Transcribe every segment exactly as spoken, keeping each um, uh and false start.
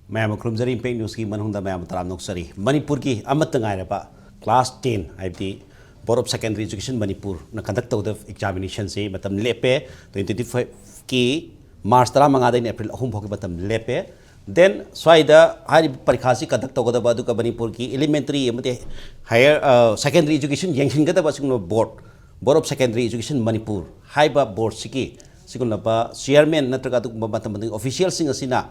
ꯃꯌꯥꯝ ꯑꯃ ꯈꯨꯔꯨꯝꯖꯔꯤ, ꯏꯝꯄꯦꯛ ꯅ꯭ꯌꯨꯁꯀꯤ ꯃꯅꯨꯡꯗ ꯃꯌꯥꯝ ꯑꯃ ꯇꯔꯥꯝꯅ ꯑꯣꯛꯆꯔꯤ꯫ ꯃꯅꯤꯄꯨꯔꯒꯤ ꯑꯃꯠꯇ ꯉꯥꯏꯔꯕ class ten, ꯍꯥꯏꯕꯗꯤ Board of Secondary Education ꯃꯅꯤꯄꯨꯔꯅ conduct ꯇꯧꯒꯗꯕ examination ꯁꯤ ꯃꯇꯝ ꯂꯦꯞꯄꯦ꯫ Twenty twenty five ꯀꯤ March ꯇꯔꯥꯃꯉꯥꯗꯩꯅ April ꯑꯍꯨꯝ ꯐꯥꯎꯒꯤ ꯃꯇꯝ ꯂꯦꯞꯄꯦ꯫ Then ꯁ꯭ꯋꯥꯏꯗ ꯍꯥꯏꯔꯤꯕ ꯄꯔꯤꯈꯥꯁꯤ conduct ꯇꯧꯒꯗꯕ, ꯑꯗꯨꯒ ꯃꯅꯤꯄꯨꯔꯒꯤ elementary ꯑꯃꯗꯤ higher, ꯑ, secondary education ꯌꯦꯡꯁꯤꯟꯒꯗꯕ ꯑꯁꯤꯒꯨꯝꯂꯕ board, Board of Secondary Education Manipur ꯍꯥꯏꯕ board ꯁꯤꯒꯤ ꯁꯤꯒꯨꯝꯂꯕ chairman ꯅꯠꯇ꯭ꯔꯒ ꯑꯗꯨꯒꯨꯝꯕ ꯃꯇꯝ ꯃꯇꯝꯒꯤ official ꯁꯤꯡ ꯑꯁꯤꯅ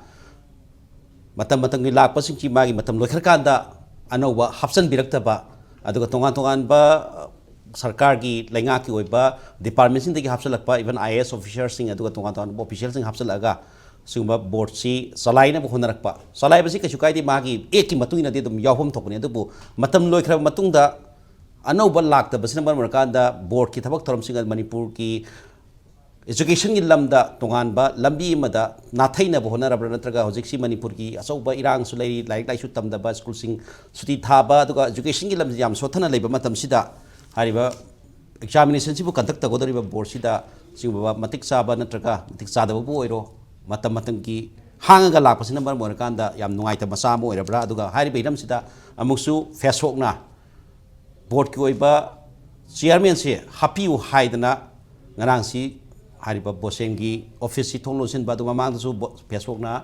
ꯃꯇꯝ ꯃꯇꯝꯒꯤ ꯂꯥꯛꯄꯁꯤꯡꯁꯤ ꯃꯥꯒꯤ ꯃꯇꯝ ꯂꯣꯏꯈ꯭ꯔꯀꯥꯟꯗ ꯑꯅꯧꯕ ꯍꯥꯞꯆꯤꯟꯕꯤꯔꯛꯇꯕ, ꯑꯗꯨꯒ ꯇꯣꯉꯥꯟ ꯇꯣꯉꯥꯟꯕ, ꯑ, ꯁꯔꯀꯥꯔꯒꯤ ꯂꯩꯉꯥꯛꯀꯤ ꯑꯣꯏꯕ department ꯁꯤꯡꯗꯒꯤ ꯍꯥꯞꯆꯤꯜꯂꯛꯄ, even I A S officer ꯁꯤꯡ, ꯑꯗꯨꯒ ꯇꯣꯉꯥꯟ ꯇꯣꯉꯥꯟꯕ official ꯁꯤꯡ ꯍꯥꯞꯆꯤꯜꯂꯛꯑꯒ ꯁꯤꯒꯨꯝꯕ board ꯁꯤ ꯆꯂꯥꯏꯅꯕ ꯍꯣꯠꯅꯔꯛꯄ꯫ ꯆꯂꯥꯏꯕꯁꯤ ꯀꯩꯁꯨ ꯀꯥꯏꯗꯦ, ꯃꯥꯒꯤ act ꯀꯤ ꯃꯇꯨꯡ ꯏꯟꯅꯗꯤ ꯑꯗꯨꯝ ꯌꯥꯎꯐꯝ ꯊꯣꯛꯄꯅꯤ꯫ ꯑꯗꯨꯕꯨ ꯃꯇꯝ ꯂꯣꯏꯈ꯭ꯔꯕ ꯃꯇꯨꯡꯗ ꯑꯅꯧꯕ ꯂꯥꯛꯇꯕꯁꯤꯅ ꯃꯔꯝ ꯑꯣꯏꯔꯀꯥꯟꯗ board ꯀꯤ ꯊꯕꯛ ꯊꯧꯔꯝꯁꯤꯡ ꯑꯗꯨ ꯃꯅꯤꯄꯨꯔꯒꯤ education ꯒꯤ ꯂꯝꯗ ꯇꯣꯉꯥꯟꯕ ꯂꯝꯕꯤ ꯑꯃꯗ ꯅꯥꯊꯩꯅꯕ ꯍꯣꯠꯅꯔꯕ꯭ꯔꯥ, ꯅꯠꯇ꯭ꯔꯒ ꯍꯧꯖꯤꯛꯁꯤ ꯃꯅꯤꯄꯨꯔꯒꯤ ꯑꯆꯧꯕ ꯏꯔꯥꯡꯁꯨ ꯂꯩꯔꯤ, ꯂꯥꯏꯔꯤꯛ ꯂꯥꯏꯁꯨ ꯇꯝꯗꯕ, ꯁ꯭ꯀꯨꯜꯁꯤꯡ ꯁꯨꯇꯤ ꯊꯥꯕ, ꯑꯗꯨꯒ education ꯒꯤ ꯂꯝꯁꯤ ꯌꯥꯝ ꯁꯣꯠꯊꯅ ꯂꯩꯕ ꯃꯇꯝꯁꯤꯗ ꯍꯥꯏꯔꯤꯕ examination ꯁꯤꯕꯨ conduct ꯇꯧꯒꯗꯧꯔꯤꯕ board ꯁꯤꯗ ꯁꯤꯒꯨꯝꯕ ꯃꯇꯤꯛ ꯆꯥꯕ ꯅꯠꯇ꯭ꯔꯒ ꯃꯇꯤꯛ ꯆꯥꯗꯕꯕꯨ ꯑꯣꯏꯔꯣ, ꯃꯇꯝ ꯃꯇꯝꯒꯤ ꯍꯥꯡꯉꯒ ꯂꯥꯛꯄꯁꯤꯅ ꯃꯔꯝ ꯑꯣꯏꯔꯀꯥꯟꯗ ꯌꯥꯝ ꯅꯨꯡꯉꯥꯏꯇꯕ ꯃꯆꯥ ꯑꯃ ꯑꯣꯏꯔꯕ꯭ꯔꯥ? ꯑꯗꯨꯒ ꯍꯥꯏꯔꯤꯕ ꯍꯤꯔꯝꯁꯤꯗ ꯑꯃꯨꯛꯁꯨ ꯐꯦꯁꯣꯛꯅ board ꯀꯤ ꯑꯣꯏꯕ chairman ꯁꯦ ꯍꯥꯞꯄꯤꯌꯨ ꯍꯥꯏꯗꯅ ꯉꯔꯥꯡꯁꯤ ꯍꯥꯏꯔꯤꯕ ꯕꯣꯁꯦꯝꯒꯤ office ꯁꯤ ꯊꯣꯡ ꯂꯣꯟꯁꯤꯟꯕ ꯑꯗꯨ ꯃꯃꯥꯡꯗꯁꯨ ꯕꯣ-, ꯐꯦꯁꯣꯛꯅ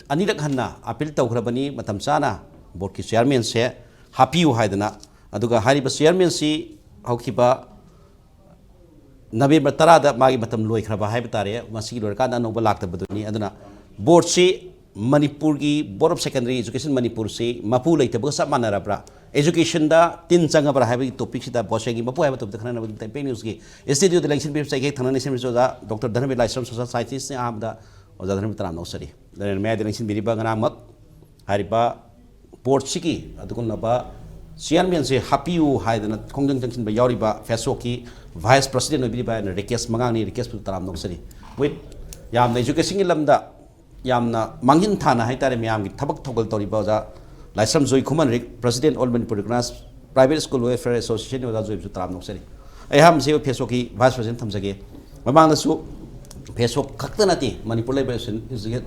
ꯑꯅꯤꯔꯛ ꯍꯟꯅ appeal ꯇꯧꯈ꯭ꯔꯕꯅꯤ, ꯃꯇꯝ ꯆꯥꯅ board ꯀꯤ chairman ꯁꯦ ꯍꯥꯞꯄꯤꯌꯨ ꯍꯥꯏꯗꯅ꯫ ꯑꯗꯨꯒ ꯍꯥꯏꯔꯤꯕ chairman ꯁꯤ ꯍꯧꯈꯤꯕ November ꯇꯔꯥꯗ ꯃꯥꯒꯤ ꯃꯇꯝ ꯂꯣꯏꯈ꯭ꯔꯕ ꯍꯥꯏꯕ ꯇꯥꯔꯦ, ꯃꯁꯤꯒꯤ ꯂꯣꯏꯔꯀꯥꯟꯗ ꯑꯅꯧꯕ ꯂꯥꯛꯇꯕꯗꯨꯅꯤ꯫ ꯑꯗꯨꯅ board ꯁꯤ, ꯃꯅꯤꯄꯨꯔꯒꯤ Board of Secondary Education ꯃꯅꯤꯄꯨꯔꯁꯤ ꯃꯄꯨ ꯂꯩꯇꯕꯒ ꯆꯞ ꯃꯥꯟꯅꯔꯕ꯭ꯔꯥ, education ꯗ ꯇꯤꯟ ꯆꯪꯉꯕ꯭ꯔꯥ ꯍꯥꯏꯕꯒꯤ topic ꯁꯤꯗ ꯕꯣꯁꯦꯝꯒꯤ ꯃꯄꯨ ꯍꯥꯏꯕ topic ꯇ ꯈꯟꯅꯅꯕꯒꯤ ꯏꯝꯄꯦꯛ ꯅ꯭ꯌꯨꯁꯀꯤ studio ꯗ ꯂꯦꯡꯁꯤꯟꯕꯤꯔꯤꯕ ꯆꯩꯈꯦꯛ ꯊꯪꯅ ꯂꯦꯡꯁꯤꯟꯕꯤꯔꯤꯕ ꯑꯣꯖꯥ ꯗꯣꯛꯇꯔ ꯙꯅꯕꯤꯔ ꯂꯥꯏꯁ꯭ꯔꯝ, social scientist ꯅꯤ꯫ ꯑꯍꯥꯟꯕꯗ ꯑꯣꯖꯥ ꯙꯅꯕꯤꯔ ꯇꯔꯥꯝꯅ ꯑꯣꯛꯆꯔꯤ꯫ ꯂꯩꯔꯦꯟ ꯃꯌꯥꯏꯗ ꯂꯦꯡꯁꯤꯟꯕꯤꯔꯤꯕ ꯉꯔꯥꯡꯃꯛ ꯍꯥꯏꯔꯤꯕ board ꯁꯤꯒꯤ ꯑꯗꯨꯒꯨꯝꯂꯕ chairman ꯁꯦ ꯍꯥꯞꯄꯤꯌꯨ ꯍꯥꯏꯗꯅ ꯈꯣꯡꯖꯪ ꯆꯪꯁꯤꯟꯕ ꯌꯥꯎꯔꯤꯕ ꯐꯦꯁꯣꯛꯀꯤ vice president ꯑꯣꯏꯕꯤꯔꯤꯕ ꯑꯩꯅ ꯔꯤꯀꯦꯁ ꯃꯉꯥꯡꯅꯤ꯫ ꯔꯤꯀꯦꯁꯄꯨ ꯇꯔꯥꯝꯅ ꯑꯣꯛꯆꯔꯤ꯫ With ꯌꯥꯝꯅ education ꯒꯤ ꯂꯝꯗ ꯌꯥꯝꯅ ꯃꯥꯡꯖꯤꯟ ꯊꯥꯅ ꯍꯥꯏꯇꯥꯔꯦ, ꯃꯌꯥꯝꯒꯤ ꯊꯕꯛ ꯊꯧꯒꯜ ꯇꯧꯔꯤꯕ ꯑꯣꯖꯥ ꯂꯥꯏꯁ꯭ꯔꯝ ꯖꯣꯏ ꯈꯨꯃꯟ Rig, President All Manipur Recognized Private School Welfare Association ꯅꯤ꯫ ꯑꯣꯖꯥ ꯖꯣꯏꯕꯨꯁꯨ ꯇꯔꯥꯝꯅ ꯑꯣꯛꯆꯔꯤ꯫ ꯑꯩ ꯑꯍꯥꯟꯕꯁꯤ ꯐꯦꯁꯣꯛꯀꯤ vice president ꯊꯝꯖꯒꯦ꯫ ꯃꯃꯥꯡꯗꯁꯨ ꯐꯦꯁꯣꯛ ꯈꯛꯇ ꯅꯠꯇꯦ, ꯃꯅꯤꯄꯨꯔ ꯂꯩꯕ student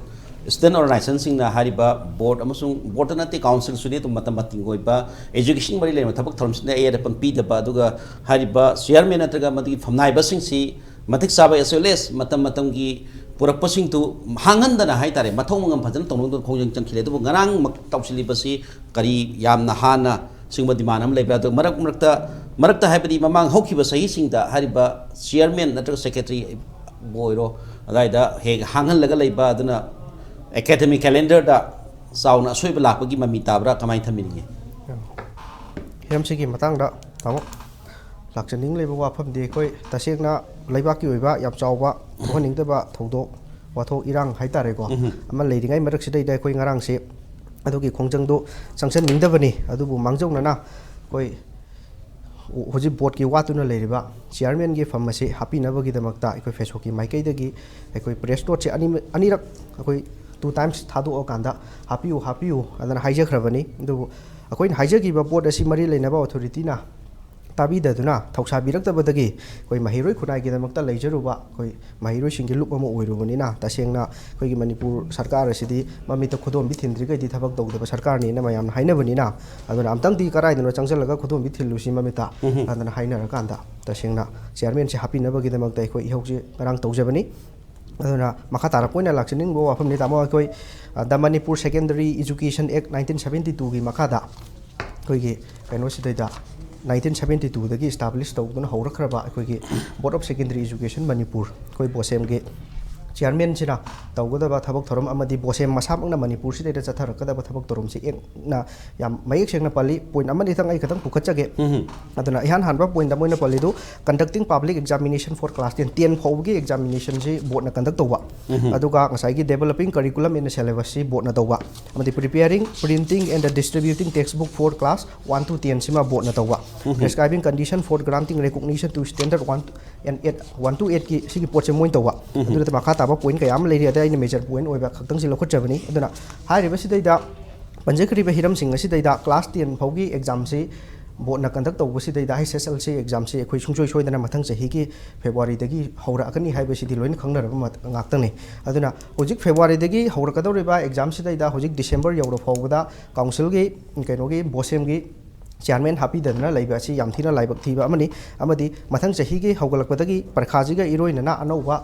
ꯁ꯭ꯇꯨꯗꯦꯟ ꯑꯣꯔꯒꯅꯥꯏꯖꯦꯁꯟꯁꯤꯡꯅ ꯍꯥꯏꯔꯤꯕ ꯕꯣꯔꯗ ꯑꯃꯁꯨꯡ ꯕꯣꯔꯗꯇ ꯅꯠꯇꯦ, ꯀꯥꯎꯟꯁꯤꯜꯁꯨꯅꯤ, ꯑꯗꯨꯝ ꯃꯇꯝ ꯃꯇꯝꯒꯤ ꯑꯣꯏꯕ ꯑꯦꯖꯨꯀꯦꯁꯟ ꯃꯔꯤ ꯂꯩꯅꯕ ꯊꯕꯛ ꯊꯧꯔꯝꯁꯤꯡꯗ ꯑꯌꯦꯠ ꯑꯄꯟ ꯄꯤꯗꯕ, ꯑꯗꯨꯒ ꯍꯥꯏꯔꯤꯕ ꯆꯤꯌꯔꯃꯦꯟ ꯅꯠꯇ꯭ꯔꯒ ꯃꯗꯨꯒꯤ ꯐꯝꯅꯥꯏꯕꯁꯤꯡꯁꯤ ꯃꯇꯤꯛ ꯆꯥꯕ ꯑꯦꯁ ꯑꯦꯜ ꯑꯦꯁ ꯃꯇꯝ ꯃꯇꯝꯒꯤ ꯄꯨꯔꯛꯄꯁꯤꯡꯗꯨ ꯍꯥꯡꯍꯟꯗꯅ ꯍꯥꯏꯇꯥꯔꯦ, ꯃꯊꯧ ꯃꯉꯝ ꯐꯖꯅ ꯇꯧꯅꯕ ꯈꯣꯡꯖꯪ ꯆꯪꯈꯤꯔꯦ꯫ ꯑꯗꯨꯕꯨ ꯉꯔꯥꯡꯃꯛ ꯇꯧꯁꯤꯜꯂꯤꯕꯁꯤ ꯀꯔꯤ ꯌꯥꯝꯅ ꯍꯥꯟꯅ ꯁꯤꯒꯨꯝꯕ ꯗꯤꯃꯥꯟ ꯑꯃ ꯂꯩꯕ꯭ꯔꯥ? ꯑꯗꯨꯒ ꯃꯔꯛ ꯃꯔꯛꯇ, ꯃꯔꯛꯇ ꯍꯥꯏꯕꯗꯤ ꯃꯃꯥꯡ ꯍꯧꯈꯤꯕ ꯆꯍꯤꯁꯤꯡꯗ ꯍꯥꯏꯔꯤꯕ ꯆꯤꯌꯔꯃꯦꯟ ꯅꯠꯇ꯭ꯔꯒ ꯁꯦꯀ꯭ꯔꯦꯇꯔꯤꯕꯨ ꯑꯣꯏꯔꯣ, ꯑꯗꯨꯋꯥꯏꯗ ꯍꯦꯛ ꯍꯥꯡꯍꯜꯂꯒ ꯂꯩꯕ, ꯑꯗꯨꯅ ꯑꯦꯀꯥꯗꯃꯤꯛ ꯀꯦꯂꯦꯟꯗꯔꯗ ꯆꯥꯎꯅ ꯑꯁꯣꯏꯕ ꯂꯥꯛꯄꯒꯤ ꯃꯃꯤ ꯇꯥꯕ꯭ꯔꯥ? ꯀꯃꯥꯏꯅ ꯊꯝꯕꯤꯅꯤꯡꯉꯤ? ꯍꯤꯔꯝꯁꯤꯒꯤ ꯃꯇꯥꯡꯗ ꯇꯥꯃꯣ ꯂꯥꯛꯆꯅꯤꯡꯂꯤꯕ ꯋꯥꯐꯝꯗꯤ, ꯑꯩꯈꯣꯏ ꯇꯁꯦꯡꯅ ꯂꯩꯕꯥꯛꯀꯤ ꯑꯣꯏꯕ ꯌꯥꯝ ꯆꯥꯎꯕ ꯊꯣꯛꯍꯟꯅꯤꯡꯗꯕ ꯊꯧꯗꯣꯛ ꯋꯥꯊꯣꯛ ꯏꯔꯥꯡ ꯍꯥꯏꯇꯥꯔꯦꯀꯣ, ꯑꯃ ꯂꯩꯔꯤꯉꯩ ꯃꯔꯛꯁꯤꯗꯩꯗ ꯑꯩꯈꯣꯏ ꯉꯔꯥꯡꯁꯦ ꯑꯗꯨꯒꯤ ꯈꯣꯡꯖꯪꯗꯨ ꯆꯪꯁꯟꯅꯤꯡꯗꯕꯅꯤ꯫ ꯑꯗꯨꯕꯨ ꯃꯥꯡꯖꯧꯅꯅ ꯑꯩꯈꯣꯏ ꯍꯧꯖꯤꯛ ꯕꯣꯔꯗꯀꯤ ꯋꯥꯠꯇꯨꯅ ꯂꯩꯔꯤꯕ ꯆꯤꯌꯔꯃꯦꯟꯒꯤ ꯐꯝ ꯑꯁꯤ ꯍꯥꯞꯄꯤꯅꯕꯒꯤꯗꯃꯛꯇ ꯑꯩꯈꯣꯏ ꯐꯦꯁꯣꯛꯀꯤ ꯃꯥꯏꯀꯩꯗꯒꯤ ꯑꯩꯈꯣꯏ ꯄ꯭ꯔꯦꯁ ꯅꯣꯠꯁꯦ ꯑꯅꯤ, ꯑꯅꯤꯔꯛ, ꯑꯩꯈꯣꯏ ꯇꯨ ꯇꯥꯏꯝꯁ ꯊꯥꯗꯣꯛꯑꯀꯥꯟꯗ ꯍꯥꯞꯄꯤꯌꯨ, ꯍꯥꯞꯄꯤꯌꯨ ꯑꯗꯨꯅ ꯍꯥꯏꯖꯈ꯭ꯔꯕꯅꯤ꯫ ꯑꯗꯨꯕꯨ ꯑꯩꯈꯣꯏꯅ ꯍꯥꯏꯖꯈꯤꯕ ꯄꯣꯠ ꯑꯁꯤ ꯃꯔꯤ ꯂꯩꯅꯕ ꯑꯣꯊꯣꯔꯤꯇꯤꯅ ꯇꯥꯕꯤꯗꯗꯨꯅ ꯊꯧꯁꯥꯕꯤꯔꯛꯇꯕꯗꯒꯤ ꯑꯩꯈꯣꯏ ꯃꯍꯩꯔꯣꯏ ꯈꯨꯟꯅꯥꯏꯒꯤꯗꯃꯛꯇ ꯂꯩꯖꯔꯨꯕ ꯑꯩꯈꯣꯏ ꯃꯍꯩꯔꯣꯏꯁꯤꯡꯒꯤ ꯂꯨꯞ ꯑꯃ ꯑꯣꯏꯔꯨꯕꯅꯤꯅ, ꯇꯁꯦꯡꯅ ꯑꯩꯈꯣꯏꯒꯤ ꯃꯅꯤꯄꯨꯔ ꯁꯔꯀꯥꯔ ꯑꯁꯤꯗꯤ ꯃꯃꯤꯠꯇ ꯈꯨꯗꯣꯝꯕꯤ ꯊꯤꯟꯗ꯭ꯔꯤꯈꯩꯗꯤ ꯊꯕꯛ ꯇꯧꯗꯕ ꯁꯔꯀꯥꯔꯅꯦꯅ ꯃꯌꯥꯝꯅ ꯍꯥꯏꯅꯕꯅꯤꯅ, ꯑꯗꯨꯅ ꯑꯝꯇꯪꯗꯤ ꯀꯗꯥꯏꯗꯅꯣ ꯆꯪꯁꯤꯜꯂꯒ ꯈꯨꯗꯣꯝꯕꯤ ꯊꯤꯜꯂꯨꯁꯤ ꯃꯃꯤꯠꯇ, ꯑꯗꯨꯅ ꯍꯥꯏꯅꯔꯀꯥꯟꯗ ꯇꯁꯦꯡꯅ ꯆꯤꯌꯔꯃꯦꯟꯁꯦ ꯍꯥꯞꯄꯤꯅꯕꯒꯤꯗꯃꯛꯇ ꯑꯩꯈꯣꯏ ꯏꯍꯧꯁꯤ ꯉꯔꯥꯡ ꯇꯧꯖꯕꯅꯤ꯫ ꯑꯗꯨꯅ ꯃꯈꯥ ꯇꯥꯔꯛꯄ ꯑꯣꯏꯅ ꯂꯥꯛꯆꯅꯤꯡꯕ ꯋꯥꯐꯝꯅꯤ, ꯇꯥꯃꯣ꯫ ꯑꯩꯈꯣꯏ, ꯑ, The Manipur Secondary Education Act nineteen seventy twoꯒꯤ ꯃꯈꯥꯗ ꯑꯩꯈꯣꯏꯒꯤ ꯀꯩꯅꯣꯁꯤꯗꯩꯗ, nineteen seventy twoꯗꯒꯤ establish ꯇꯧꯗꯨꯅ ꯍꯧꯔꯛꯈ꯭ꯔꯕ ꯑꯩꯈꯣꯏꯒꯤ Board of Secondary Education Manipur, ꯑꯩꯈꯣꯏ ꯕꯣꯁꯦꯝꯒꯤ ꯆꯤꯌꯔꯃꯦꯟꯁꯤꯅ ꯇꯧꯒꯗꯕ ꯊꯕꯛ ꯊꯧꯔꯝ ꯑꯃꯗꯤ ꯕꯣꯁꯦꯝ ꯃꯁꯥꯃꯛꯅ ꯃꯅꯤꯄꯨꯔꯁꯤꯗꯩꯗ ꯆꯠꯊꯔꯛꯀꯗꯕ ꯊꯕꯛ ꯊꯧꯔꯝꯁꯤ ꯑꯦꯛꯅ ꯌꯥꯝ ꯃꯌꯦꯛ ꯁꯦꯡꯅ ꯄꯜꯂꯤ꯫ ꯄꯣꯏꯟ ꯑꯃꯅꯤꯇꯪ ꯑꯩ ꯈꯤꯇꯪ ꯄꯨꯈꯠꯆꯒꯦ꯫ ꯑꯗꯨꯅ ꯏꯍꯥꯟ ꯍꯥꯟꯕ ꯄꯣꯏꯟꯗ ꯃꯣꯏꯅ ꯄꯜꯂꯤꯗꯨ, conducting public examination for class ten, ten ꯐꯥꯎꯕꯒꯤ ꯑꯦꯛꯖꯥꯃꯤꯅꯦꯁꯟꯁꯤ ꯕꯣꯔꯗꯅ ꯀꯟꯗꯛ ꯇꯧꯕ, ꯑꯗꯨꯒ ꯉꯁꯥꯏꯒꯤ developing curriculum and syllabusꯁꯤ ꯕꯣꯔꯗꯅ ꯇꯧꯕ, ꯑꯃꯗꯤ preparing, printing and distributing textbook for class one to ten ꯁꯤꯃ ꯕꯣꯔꯗꯅ ꯇꯧꯕ, prescribing condition for granting recognition to standard one and eight, one to eightꯀꯤ ꯁꯤꯒꯤ ꯄꯣꯠꯁꯦ ꯃꯣꯏꯅ ꯇꯧꯕ꯫ ꯑꯗꯨ ꯅꯠꯇꯕ ꯃꯈꯥ ꯇꯥꯕ ꯄꯣꯏꯟ ꯀꯌꯥ ꯑꯃ ꯂꯩꯔꯤ, ꯑꯗ ꯑꯩꯅ ꯃꯦꯖꯔ ꯄꯣꯏꯟ ꯑꯣꯏꯕ ꯈꯛꯇꯪꯁꯤ ꯂꯧꯈꯠꯆꯕꯅꯤ꯫ ꯑꯗꯨꯅ ꯍꯥꯏꯔꯤꯕꯁꯤꯗꯩꯗ ꯄꯟꯖꯈ꯭ꯔꯤꯕ ꯍꯤꯔꯝꯁꯤꯡ ꯑꯁꯤꯗꯩꯗ class ten ꯐꯥꯎꯒꯤ ꯑꯦꯛꯖꯥꯝꯁꯤ ꯕꯣꯔꯗꯅ ꯀꯟꯗꯛ ꯇꯧꯕꯁꯤꯗꯩꯗ ꯍꯩꯆ ꯑꯦꯁ ꯑꯦꯜ ꯁꯤ ꯑꯦꯛꯖꯥꯝꯁꯤ ꯑꯩꯈꯣꯏ ꯁꯨꯡꯁꯣꯏ ꯁꯣꯏꯗꯅ ꯃꯊꯪ ꯆꯍꯤꯒꯤ ꯐꯦꯕ꯭ꯔꯨꯋꯥꯔꯤꯗꯒꯤ ꯍꯧꯔꯛꯑꯀꯅꯤ ꯍꯥꯏꯕꯁꯤꯗꯤ ꯂꯣꯏꯅ ꯈꯪꯅꯔꯕ ꯃꯠ-, ꯉꯥꯛꯇꯅꯤ꯫ ꯑꯗꯨꯅ ꯍꯧꯖꯤꯛ ꯐꯦꯕ꯭ꯔꯨꯋꯥꯔꯤꯗꯒꯤ ꯍꯧꯔꯛꯀꯗꯧꯔꯤꯕ ꯑꯦꯛꯖꯥꯝꯁꯤꯗꯩꯗ ꯍꯧꯖꯤꯛ ꯗꯤꯁꯦꯝꯕꯔ ꯌꯧꯔ ꯐꯥꯎꯕꯗ ꯀꯥꯎꯟꯁꯤꯜꯒꯤ, ꯀꯩꯅꯣꯒꯤ, ꯕꯣꯁꯦꯝꯒꯤ ꯆꯤꯌꯥꯔꯃꯦꯟ ꯍꯥꯞꯄꯤꯗꯗꯅ ꯂꯩꯕ ꯑꯁꯤ ꯌꯥꯝ ꯊꯤꯅ ꯂꯥꯏꯕꯛ ꯊꯤꯕ ꯑꯃꯅꯤ꯫ ꯑꯃꯗꯤ ꯃꯊꯪ ꯆꯍꯤꯒꯤ ꯍꯧꯒꯠꯂꯛꯄꯗꯒꯤ ꯄꯔꯤꯈꯥꯁꯤꯒ ꯏꯔꯣꯏꯅꯅ ꯑꯅꯧꯕ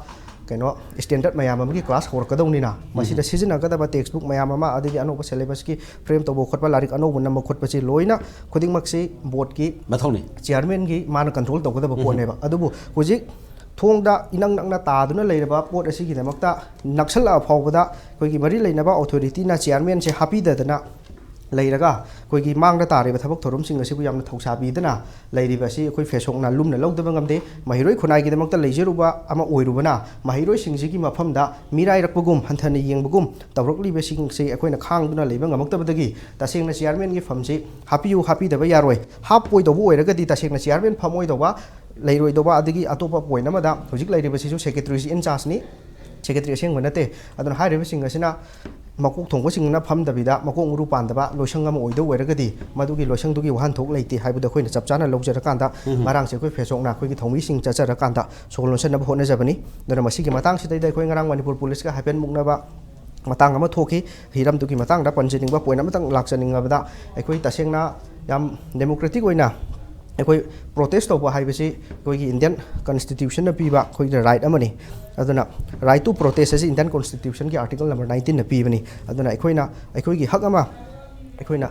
ꯀꯩꯅꯣ ꯁ꯭ꯇꯦꯟꯗꯔꯠ ꯃꯌꯥꯝ ꯑꯃꯒꯤ ꯀ꯭ꯂꯥꯁ ꯍꯧꯔꯛꯀꯗꯧꯅꯤꯅ, ꯃꯁꯤꯗ ꯎꯝ꯫ ꯁꯤꯖꯤꯟꯅꯒꯗꯕ ꯇꯦꯛꯁ ꯕꯨꯛ ꯃꯌꯥꯝ ꯑꯃ, ꯑꯗꯒꯤ ꯑꯅꯧꯕ ꯁꯦꯂꯦꯕꯁꯀꯤ ꯐ꯭ꯔꯦꯝ ꯇꯧꯕ ꯈꯣꯠꯄ, ꯂꯥꯏꯔꯤꯛ ꯑꯅꯧꯕ ꯅꯝꯕ ꯈꯣꯠꯄꯁꯤ ꯂꯣꯏꯅ ꯈꯨꯗꯤꯡꯃꯛꯁꯤ ꯕꯣꯔꯗꯀꯤ ꯃꯊꯧꯅꯤ꯫ ꯆꯤꯌꯥꯔꯃꯦꯟꯒꯤ ꯃꯥꯅ ꯀꯟꯇ꯭ꯔꯣꯜ ꯇꯧꯒꯗꯕ ꯎꯝ꯫ ꯄꯣꯠꯅꯦꯕ꯫ ꯑꯗꯨꯕꯨ ꯍꯧꯖꯤꯛ ꯊꯣꯡꯗ ꯏꯅꯛ ꯅꯛꯅ ꯇꯥꯗꯨꯅ ꯂꯩꯔꯕ ꯄꯣꯠ ꯑꯁꯤꯒꯤꯗꯃꯛꯇ ꯅꯛꯁꯜꯂꯛꯑ ꯐꯥꯎꯕꯗ ꯑꯩꯈꯣꯏꯒꯤ ꯃꯔꯤ ꯂꯩꯅꯕ ꯑꯣꯊꯣꯔꯤꯇꯤꯅ ꯆꯤꯌꯥꯔꯃꯦꯟꯁꯦ ꯍꯥꯞꯄꯤꯗꯗꯅ ꯂꯩꯔꯒ ꯑꯩꯈꯣꯏꯒꯤ ꯃꯥꯡꯗ ꯇꯥꯔꯤꯕ ꯊꯕꯛ ꯊꯧꯔꯝꯁꯤꯡ ꯑꯁꯤꯕꯨ ꯌꯥꯝꯅ ꯊꯧꯁꯥꯕꯤꯗꯅ ꯂꯩꯔꯤꯕ ꯑꯁꯤ ꯑꯩꯈꯣꯏ ꯐꯦꯁꯣꯛꯅ ꯂꯨꯝꯅ ꯂꯧꯗꯕ ꯉꯝꯗꯦ꯫ ꯃꯍꯩꯔꯣꯏ ꯈꯨꯟꯅꯥꯏꯒꯤꯗꯃꯛꯇ ꯂꯩꯖꯔꯨꯕ ꯑꯃ ꯑꯣꯏꯔꯨꯕꯅ ꯃꯍꯩꯔꯣꯏꯁꯤꯡꯁꯤꯒꯤ ꯃꯐꯝꯗ ꯃꯤꯔꯥꯏꯔꯛꯄꯒꯨꯝ, ꯍꯟꯊꯅ ꯌꯦꯡꯕꯒꯨꯝ ꯇꯧꯔꯛꯂꯤꯕꯁꯤꯡꯁꯤ ꯑꯩꯈꯣꯏꯅ ꯈꯥꯡꯗꯨꯅ ꯂꯩꯕ ꯉꯝꯃꯛꯇꯕꯗꯒꯤ ꯇꯁꯦꯡꯅ ꯆꯤꯌꯥꯔꯃꯦꯟꯒꯤ ꯐꯝꯁꯤ ꯍꯥꯞꯄꯤꯌꯨ, ꯍꯥꯞꯄꯤꯗꯕ ꯌꯥꯔꯣꯏ꯫ ꯍꯥꯞꯄꯣꯏꯗꯧꯕ ꯑꯣꯏꯔꯒꯗꯤ ꯇꯁꯦꯡꯅ ꯆꯤꯌꯥꯔꯃꯦꯟ ꯐꯝꯃꯣꯏꯗꯧꯕ, ꯂꯩꯔꯣꯏꯗꯧꯕ꯫ ꯑꯗꯒꯤ ꯑꯇꯣꯞꯄ ꯄꯣꯏꯟ ꯑꯃꯗ ꯍꯧꯖꯤꯛ ꯂꯩꯔꯤꯕꯁꯤꯁꯨ ꯁꯦꯀ꯭ꯔꯦꯇꯔꯤꯁꯤ ꯏꯟ ꯆꯥꯔꯖꯅꯤ, ꯁꯦꯀ꯭ꯔꯦꯇꯔꯤ ꯑꯁꯦꯡꯕ ꯅꯠꯇꯦ꯫ ꯑꯗꯨꯅ ꯍꯥꯏꯔꯤꯕꯁꯤꯡ ꯑꯁꯤꯅ ꯃꯀꯣꯛ ꯊꯣꯡꯕꯁꯤꯡꯅ ꯐꯝꯗꯕꯤꯗ ꯃꯀꯣꯛ ꯃꯔꯨ ꯄꯥꯟꯗꯕ ꯂꯣꯏꯁꯪ ꯑꯃ ꯑꯣꯏꯗꯧ ꯑꯣꯏꯔꯒꯗꯤ ꯃꯗꯨꯒꯤ ꯂꯣꯏꯁꯪꯗꯨꯒꯤ ꯋꯥꯍꯟꯊꯣꯛ ꯂꯩꯇꯦ ꯍꯥꯏꯕꯗꯨ ꯑꯩꯈꯣꯏꯅ ꯆꯞ ꯆꯥꯅ ꯂꯧꯖꯔꯀꯥꯟꯗ ꯎꯝ꯫ ꯉꯔꯥꯡꯁꯦ ꯑꯩꯈꯣꯏ ꯐꯦꯁꯣꯛꯅ ꯑꯩꯈꯣꯏꯒꯤ ꯊꯧꯃꯤꯁꯤꯡ ꯆꯠꯆꯔꯀꯥꯟꯗ ꯁꯣꯛ ꯂꯣꯟꯁꯤꯟꯅꯕ ꯍꯣꯠꯅꯖꯕꯅꯤ꯫ ꯑꯗꯨꯅ ꯃꯁꯤꯒꯤ ꯃꯇꯥꯡꯁꯤꯗꯩꯗ ꯑꯩꯈꯣꯏ ꯉꯔꯥꯡ ꯃꯅꯤꯄꯨꯔ ꯄꯨꯂꯤꯁꯀ ꯍꯥꯏꯐꯦꯠ ꯃꯨꯛꯅꯕ ꯃꯇꯥꯡ ꯑꯃ ꯊꯣꯛꯈꯤ꯫ ꯍꯤꯔꯝꯗꯨꯒꯤ ꯃꯇꯥꯡꯗ ꯄꯟꯖꯅꯤꯡꯕ ꯄꯣꯏꯟ ꯑꯃꯇꯪ ꯂꯥꯛꯆꯅꯤꯡꯉꯕꯗ, ꯑꯩꯈꯣꯏ ꯇꯁꯦꯡꯅ ꯌꯥꯝ ꯗꯦꯃꯣꯀ꯭ꯔꯦꯇꯤꯛ ꯑꯣꯏꯅ ꯑꯩꯈꯣꯏ ꯄ꯭ꯔꯣꯇꯦꯁ ꯇꯧꯕ ꯍꯥꯏꯕꯁꯤ ꯑꯩꯈꯣꯏꯒꯤ ꯏꯟꯗꯤꯌꯟ ꯀꯟꯁꯇꯤꯇ꯭ꯌꯨꯁꯟꯅ ꯄꯤꯕ ꯑꯩꯈꯣꯏꯒꯤ ꯔꯥꯏꯠ ꯑꯃꯅꯤ꯫ ꯑꯗꯨꯅ right to protest ꯑꯁꯤ ꯏꯟꯗꯤꯌꯟ ꯀꯟꯁꯇꯤꯇ꯭ꯌꯨꯁꯟꯒꯤ ꯑꯥꯔꯇꯤꯀꯜ ꯅꯝꯕꯔ ꯅꯥꯏꯟꯇꯤꯟꯅ ꯄꯤꯕꯅꯤ꯫ ꯑꯗꯨꯅ ꯑꯩꯈꯣꯏꯅ ꯑꯩꯈꯣꯏꯒꯤ ꯍꯛ ꯑꯃ ꯑꯩꯈꯣꯏꯅ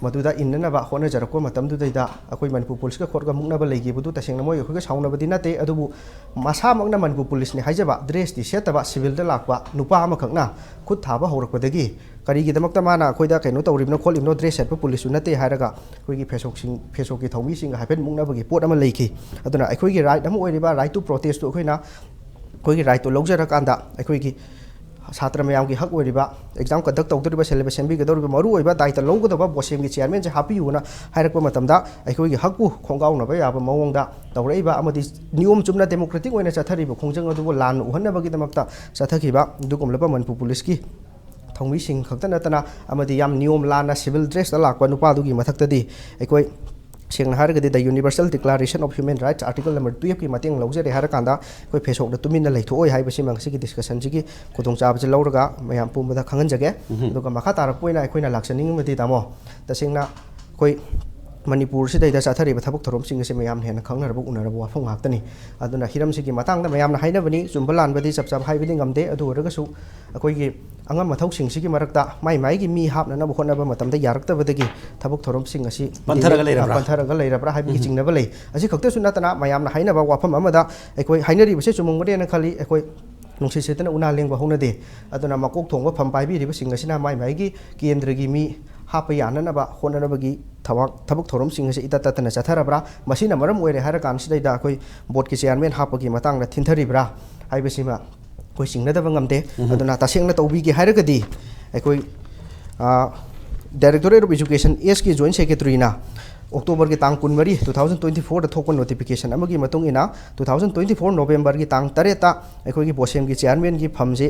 ꯃꯗꯨꯗ ꯏꯟꯅꯅꯕ ꯍꯣꯠꯅꯖꯔꯛꯄ ꯃꯇꯝꯗꯨꯗꯩꯗ ꯑꯩꯈꯣꯏ ꯃꯅꯤꯄꯨꯔ ꯄꯨꯂꯤꯁꯀ ꯈꯣꯠꯀ ꯃꯨꯛꯅꯕ ꯂꯩꯈꯤꯕꯗꯨ ꯇꯁꯦꯡꯅ ꯃꯣꯏ ꯑꯩꯈꯣꯏꯒ ꯁꯥꯎꯅꯕꯗꯤ ꯅꯠꯇꯦ꯫ ꯑꯗꯨꯕꯨ ꯃꯁꯥꯃꯛꯅ ꯃꯅꯤꯄꯨꯔ ꯄꯨꯂꯤꯁꯅꯤ ꯍꯥꯏꯖꯕ, ꯗ꯭ꯔꯦꯁꯇꯤ ꯁꯦꯠꯇꯕ ꯁꯤꯚꯤꯜꯗ ꯂꯥꯛꯄ ꯅꯨꯄꯥ ꯑꯃꯈꯛꯅ ꯈꯨꯠ ꯊꯥꯕ ꯍꯧꯔꯛꯄꯗꯒꯤ ꯀꯔꯤꯒꯤꯗꯃꯛꯇ ꯃꯥꯅ ꯑꯩꯈꯣꯏꯗ ꯀꯩꯅꯣ ꯇꯧꯔꯤꯕꯅꯣ ꯈꯣꯠꯂꯤꯕꯅꯣ, ꯗ꯭ꯔꯦꯁ ꯁꯦꯠꯄ ꯄꯨꯂꯤꯁꯁꯨ ꯅꯠꯇꯦ ꯍꯥꯏꯔꯒ ꯑꯩꯈꯣꯏꯒꯤ ꯐꯦꯁꯣꯛꯁꯤꯡ, ꯐꯦꯁꯣꯛꯀꯤ ꯊꯧꯃꯤꯁꯤꯡꯒ ꯍꯥꯏꯐꯦꯠ ꯃꯨꯛꯅꯕꯒꯤ ꯄꯣꯠ ꯑꯃ ꯂꯩꯈꯤ꯫ ꯑꯗꯨꯅ ꯑꯩꯈꯣꯏꯒꯤ ꯔꯥꯏꯠ ꯑꯃ ꯑꯣꯏꯔꯤꯕ right to protest ꯇꯨ ꯑꯩꯈꯣꯏꯅ ꯑꯩꯈꯣꯏꯒꯤ ꯔꯥꯏꯠꯇꯨ ꯂꯧꯖꯔꯀꯥꯟꯗ ꯑꯩꯈꯣꯏꯒꯤ ꯁꯥꯇ꯭ꯔ ꯃꯌꯥꯝꯒꯤ ꯍꯛ ꯑꯣꯏꯔꯤꯕ ꯑꯦꯛꯖꯥꯝ ꯀꯟꯗꯛ ꯇꯧꯗꯧꯔꯤꯕ, ꯁꯦꯂꯦꯕꯁ ꯁꯦꯝꯕꯤꯒꯗꯧꯔꯤꯕ, ꯃꯔꯨꯑꯣꯏꯕ ꯗꯥꯏꯇ ꯂꯧꯒꯗꯕ ꯕꯣꯁꯦꯝꯒꯤ ꯆꯤꯌꯥꯔꯃꯦꯟꯁꯦ ꯍꯥꯞꯄꯤꯌꯨꯅ ꯍꯥꯏꯔꯛꯄ ꯃꯇꯝꯗ ꯑꯩꯈꯣꯏꯒꯤ ꯍꯛꯄꯨ ꯈꯣꯡꯒꯥꯎꯅꯕ ꯌꯥꯕ ꯃꯑꯣꯡꯗ ꯇꯧꯔꯛꯏꯕ ꯑꯃꯗꯤ ꯅꯤꯌꯣꯝ ꯆꯨꯝꯅ ꯗꯦꯃꯣꯀ꯭ꯔꯦꯇꯤꯛ ꯑꯣꯏꯅ ꯆꯠꯊꯔꯤꯕ ꯈꯣꯡꯖꯪ ꯑꯗꯨꯕꯨ ꯂꯥꯟꯅ ꯎꯍꯟꯅꯕꯒꯤꯗꯃꯛꯇ ꯆꯠꯊꯈꯤꯕ ꯑꯗꯨꯒꯨꯝꯂꯕ ꯃꯅꯤꯄꯨꯔ ꯄꯨꯂꯤꯁꯀꯤ ꯊꯧꯃꯤꯁꯤꯡ ꯈꯛꯇ ꯅꯠꯇꯅ ꯑꯃꯗꯤ ꯌꯥꯝ ꯅꯤꯌꯣꯝ ꯂꯥꯟꯅ ꯁꯤꯚꯤꯜ ꯗ꯭ꯔꯦꯁꯇ ꯂꯥꯛꯄ ꯅꯨꯄꯥꯗꯨꯒꯤ ꯃꯊꯛꯇꯗꯤ ꯑꯩꯈꯣꯏ ꯁꯦꯡꯅ ꯍꯥꯏꯔꯒꯗꯤ, the Universal Declaration of Human Rights, article number twelve ꯀꯤ ꯃꯇꯦꯡ ꯂꯧꯖꯔꯦ ꯍꯥꯏꯔꯀꯥꯟꯗ ꯑꯩꯈꯣꯏ ꯐꯦꯁꯣꯛꯇ ꯇꯨꯃꯤꯟꯅ ꯂꯩꯊꯣꯛꯑꯣꯏ ꯍꯥꯏꯕꯁꯤꯃ ꯉꯁꯤꯒꯤ ꯗꯤꯁꯀꯁꯟꯁꯤꯒꯤ ꯈꯨꯗꯣꯡꯆꯥꯕꯁꯤ ꯂꯧꯔꯒ ꯃꯌꯥꯝ ꯄꯨꯝꯕꯗ ꯈꯪꯍꯟꯖꯒꯦ꯫ ꯎꯝꯍꯨꯝ꯫ ꯑꯗꯨꯒ ꯃꯈꯥ ꯇꯥꯔꯛꯄ ꯑꯣꯏꯅ ꯑꯩꯈꯣꯏꯅ ꯂꯥꯛꯆꯅꯤꯡꯕꯗꯤ, ꯇꯥꯃꯣ, ꯇꯁꯦꯡꯅ ꯑꯩꯈꯣꯏ ꯃꯅꯤꯄꯨꯔꯁꯤꯗꯩꯗ ꯆꯠꯊꯔꯤꯕ ꯊꯕꯛ ꯊꯧꯔꯝꯁꯤꯡ ꯑꯁꯤ ꯃꯌꯥꯝꯅ ꯍꯦꯟꯅ ꯈꯪꯅꯔꯕ, ꯎꯅꯔꯕ ꯋꯥꯐꯝ ꯉꯥꯛꯇꯅꯤ꯫ ꯑꯗꯨꯅ ꯍꯤꯔꯝꯁꯤꯒꯤ ꯃꯇꯥꯡꯗ ꯃꯌꯥꯝꯅ ꯍꯥꯏꯅꯕꯅꯤ, ꯆꯨꯝꯕ ꯂꯥꯟꯕꯗꯤ ꯆꯞ ꯆꯥꯕ ꯍꯥꯏꯕꯗꯤ ꯉꯝꯗꯦ꯫ ꯑꯗꯨ ꯑꯣꯏꯔꯒꯁꯨ ꯑꯩꯈꯣꯏꯒꯤ ꯑꯉꯝ ꯑꯊꯧꯁꯤꯡꯁꯤꯒꯤ ꯃꯔꯛꯇ ꯃꯥꯏ ꯃꯥꯏꯒꯤ ꯃꯤ ꯍꯥꯞꯅꯅꯕ ꯍꯣꯠꯅꯕ ꯃꯇꯝꯗ ꯌꯥꯔꯛꯇꯕꯗꯒꯤ ꯊꯕꯛ ꯊꯧꯔꯝꯁꯤꯡ ꯑꯁꯤ ꯄꯟꯊꯔꯒ delay, ꯂꯩꯔꯕ꯭ꯔꯥ? ꯄꯟꯊꯔꯒ ꯂꯩꯔꯕ꯭ꯔꯥ ꯍꯥꯏꯕꯒꯤ ꯎꯝ꯫ ꯆꯤꯡꯅꯕ ꯂꯩ꯫ ꯑꯁꯤ ꯈꯛꯇꯁꯨ ꯅꯠꯇꯅ, ꯃꯌꯥꯝꯅ ꯍꯥꯏꯅꯕ ꯋꯥꯐꯝ ꯑꯃꯗ ꯑꯩꯈꯣꯏ ꯍꯥꯏꯅꯔꯤꯕꯁꯦ ꯆꯨꯝꯃꯝꯒꯅꯦꯅ ꯈꯜꯂꯤ꯫ ꯑꯩꯈꯣꯏ ꯅꯨꯡꯁꯤꯠ ꯁꯤꯠꯇꯅ ꯎꯅꯥ ꯂꯦꯡꯕ ꯍꯧꯅꯗꯦ꯫ ꯑꯗꯨꯅ ꯃꯀꯣꯛ ꯊꯣꯡꯕ ꯐꯝ ꯄꯥꯏꯕꯤꯔꯤꯕꯁꯤꯡ ꯑꯁꯤꯅ ꯃꯥꯏ ꯃꯥꯏꯒꯤ ꯀꯦꯟꯗ꯭ꯔꯒꯤ ꯃꯤ ꯍꯥꯞꯄ ꯌꯥꯅꯅꯕ ꯍꯣꯠꯅꯅꯕꯒꯤ ꯊꯕꯛ, ꯊꯕꯛ ꯊꯧꯔꯝꯁꯤꯡ ꯑꯁꯤ ꯏꯇꯠ ꯇꯠꯇꯅ ꯆꯠꯊꯔꯕ꯭ꯔꯥ? ꯃꯁꯤꯅ ꯃꯔꯝ ꯑꯣꯏꯔꯦ ꯍꯥꯏꯔ ꯀꯥꯟꯁꯤꯗꯩꯗ ꯑꯩꯈꯣꯏ ꯕꯣꯔꯗꯀꯤ ꯆꯤꯌꯥꯔꯃꯦꯟ ꯍꯥꯞꯄꯒꯤ ꯃꯇꯥꯡꯗ ꯊꯤꯟꯊꯔꯤꯕ꯭ꯔꯥ ꯍꯥꯏꯕꯁꯤꯃ ꯑꯩꯈꯣꯏ ꯆꯤꯡꯅꯗꯕ ꯉꯝꯗꯦ꯫ ꯎꯝ꯫ ꯑꯗꯨꯅ ꯇꯁꯦꯡꯅ ꯇꯧꯕꯤꯒꯦ ꯍꯥꯏꯔꯒꯗꯤ ꯑꯩꯈꯣꯏ, ꯑ, Directorate of Education, ꯑꯦꯁꯀꯤ ꯖꯣꯏꯟ ꯁꯦꯀ꯭ꯔꯦꯇꯔꯤꯅ ꯑꯣꯛꯇꯣꯕꯔꯒꯤ ꯇꯥꯡ ꯀꯨꯟꯃꯔꯤ, two thousand twenty fourꯗ ꯊꯣꯛꯄ ꯅꯣꯇꯤꯐꯤꯀꯦꯁꯟ ꯑꯃꯒꯤ ꯃꯇꯨꯡ ꯏꯟꯅ, two thousand twenty four ꯅꯣꯕꯦꯝꯕꯔꯒꯤ ꯇꯥꯡ ꯇꯔꯦꯠꯇ ꯑꯩꯈꯣꯏꯒꯤ ꯕꯣꯁꯦꯝꯒꯤ ꯆꯤꯌꯥꯔꯃꯦꯟꯒꯤ ꯐꯝꯁꯤ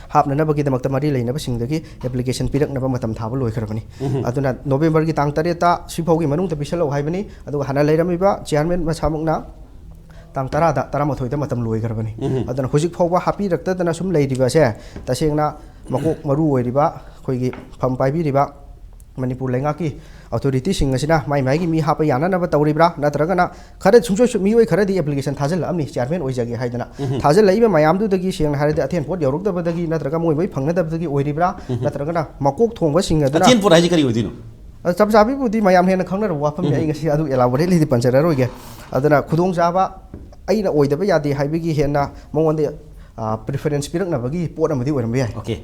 ꯍꯥꯞꯅꯅꯕꯒꯤꯗꯃꯛꯇ ꯃꯔꯤ ꯂꯩꯅꯕꯁꯤꯡꯗꯒꯤ ꯑꯦꯄ꯭ꯂꯤꯀꯦꯁꯟ ꯄꯤꯔꯛꯅꯕ ꯃꯇꯝ ꯊꯥꯕ ꯂꯣꯏꯈ꯭ꯔꯕꯅꯤ꯫ ꯎꯝ꯫ ꯑꯗꯨꯅ ꯅꯣꯕꯦꯝꯕꯔꯒꯤ ꯇꯥꯡ ꯇꯔꯦꯠꯇ ꯁꯤꯐꯥꯎꯒꯤ ꯃꯅꯨꯡꯗ ꯄꯤꯁꯜꯂꯛꯎ ꯍꯥꯏꯕꯅꯤ꯫ ꯑꯗꯨꯒ ꯍꯥꯟꯅ ꯂꯩꯔꯝꯃꯤꯕ ꯆꯤꯌꯥꯔꯃꯦꯟ ꯃꯁꯥꯃꯛꯅ ꯇꯥꯡ ꯇꯔꯥꯗ, ꯇꯔꯥꯃꯥꯊꯣꯏꯗ ꯃꯇꯝ ꯂꯣꯏꯈ꯭ꯔꯕꯅꯤ꯫ ꯎꯝ꯫ ꯑꯗꯨꯅ ꯍꯧꯖꯤꯛ ꯐꯥꯎꯕ ꯍꯥꯞꯄꯤꯔꯛꯇꯗꯅ ꯁꯨꯝ ꯂꯩꯔꯤꯕꯁꯦ, ꯇꯁꯦꯡꯅ ꯃꯀꯣꯛ ꯃꯔꯨ ꯑꯣꯏꯔꯤꯕ ꯑꯩꯈꯣꯏꯒꯤ ꯐꯝ ꯄꯥꯏꯕꯤꯔꯤꯕ ꯃꯅꯤꯄꯨꯔ ꯂꯩꯉꯥꯛꯀꯤ ꯑꯣꯊꯣꯔꯤꯇꯤꯁꯤꯡ ꯑꯁꯤꯅ ꯃꯥꯏ ꯃꯥꯏꯒꯤ ꯃꯤ ꯍꯥꯞꯄ ꯌꯥꯅꯅꯕ ꯇꯧꯔꯤꯕ꯭ꯔꯥ, ꯅꯠꯇ꯭ꯔꯒꯅ ꯈꯔ ꯁꯨꯡꯁꯣꯏ ꯁꯨ-, ꯃꯤꯑꯣꯏ ꯈꯔꯗꯤ ꯑꯦꯄ꯭ꯂꯤꯀꯦꯁꯟ ꯊꯥꯖꯤꯜꯂꯛꯑꯝꯅꯤ, ꯆꯤꯌꯥꯔꯃꯦꯟ ꯑꯣꯏꯖꯒꯦ ꯍꯥꯏꯗꯅ꯫ ꯎꯝ꯫ ꯊꯥꯖꯤꯜꯂꯛꯏꯕ ꯃꯌꯥꯝꯗꯨꯗꯒꯤ ꯁꯦꯡꯅ ꯍꯥꯏꯔꯗꯤ ꯑꯊꯦꯟ ꯄꯣꯠ ꯌꯧꯔꯛꯇꯕꯗꯒꯤ ꯅꯠꯇ꯭ꯔꯒ ꯃꯣꯏ ꯃꯣꯏ ꯐꯪꯅꯗꯕꯗꯒꯤ ꯑꯣꯏꯔꯤꯕ꯭ꯔꯥ, ꯎꯝ꯫ ꯅꯠꯇ꯭ꯔꯒꯅ ꯃꯀꯣꯛ ꯊꯣꯡꯕꯁꯤꯡ ꯑꯗꯨꯅ ꯑꯊꯦꯟ ꯄꯣꯠ ꯍꯥꯏꯁꯤ ꯀꯔꯤ ꯑꯣꯏꯗꯣꯏꯅꯣ? ꯑ, ꯆꯞ ꯆꯥꯕꯤꯕꯨꯗꯤ ꯃꯌꯥꯝ ꯍꯦꯟꯅ ꯈꯪꯅꯔꯕ ꯋꯥꯐꯝꯅꯤ꯫ ꯎꯝ꯫ ꯑꯩ ꯉꯁꯤ ꯑꯗꯨ elaboratelyꯗꯤ ꯄꯟꯖꯔꯔꯣꯏꯒꯦ꯫ ꯑꯗꯨꯅ ꯈꯨꯗꯣꯡꯆꯥꯕ ꯑꯩꯅ ꯑꯣꯏꯗꯕ ꯌꯥꯗꯦ ꯍꯥꯏꯕꯒꯤ ꯍꯦꯟꯅ ꯃꯉꯣꯟꯗ, ꯑ, preference ꯄꯤꯔꯛꯅꯕꯒꯤ ꯄꯣꯠ ꯑꯃꯗꯤ ꯑꯣꯏꯔꯝꯕ ꯌꯥꯏ꯫ Okay꯫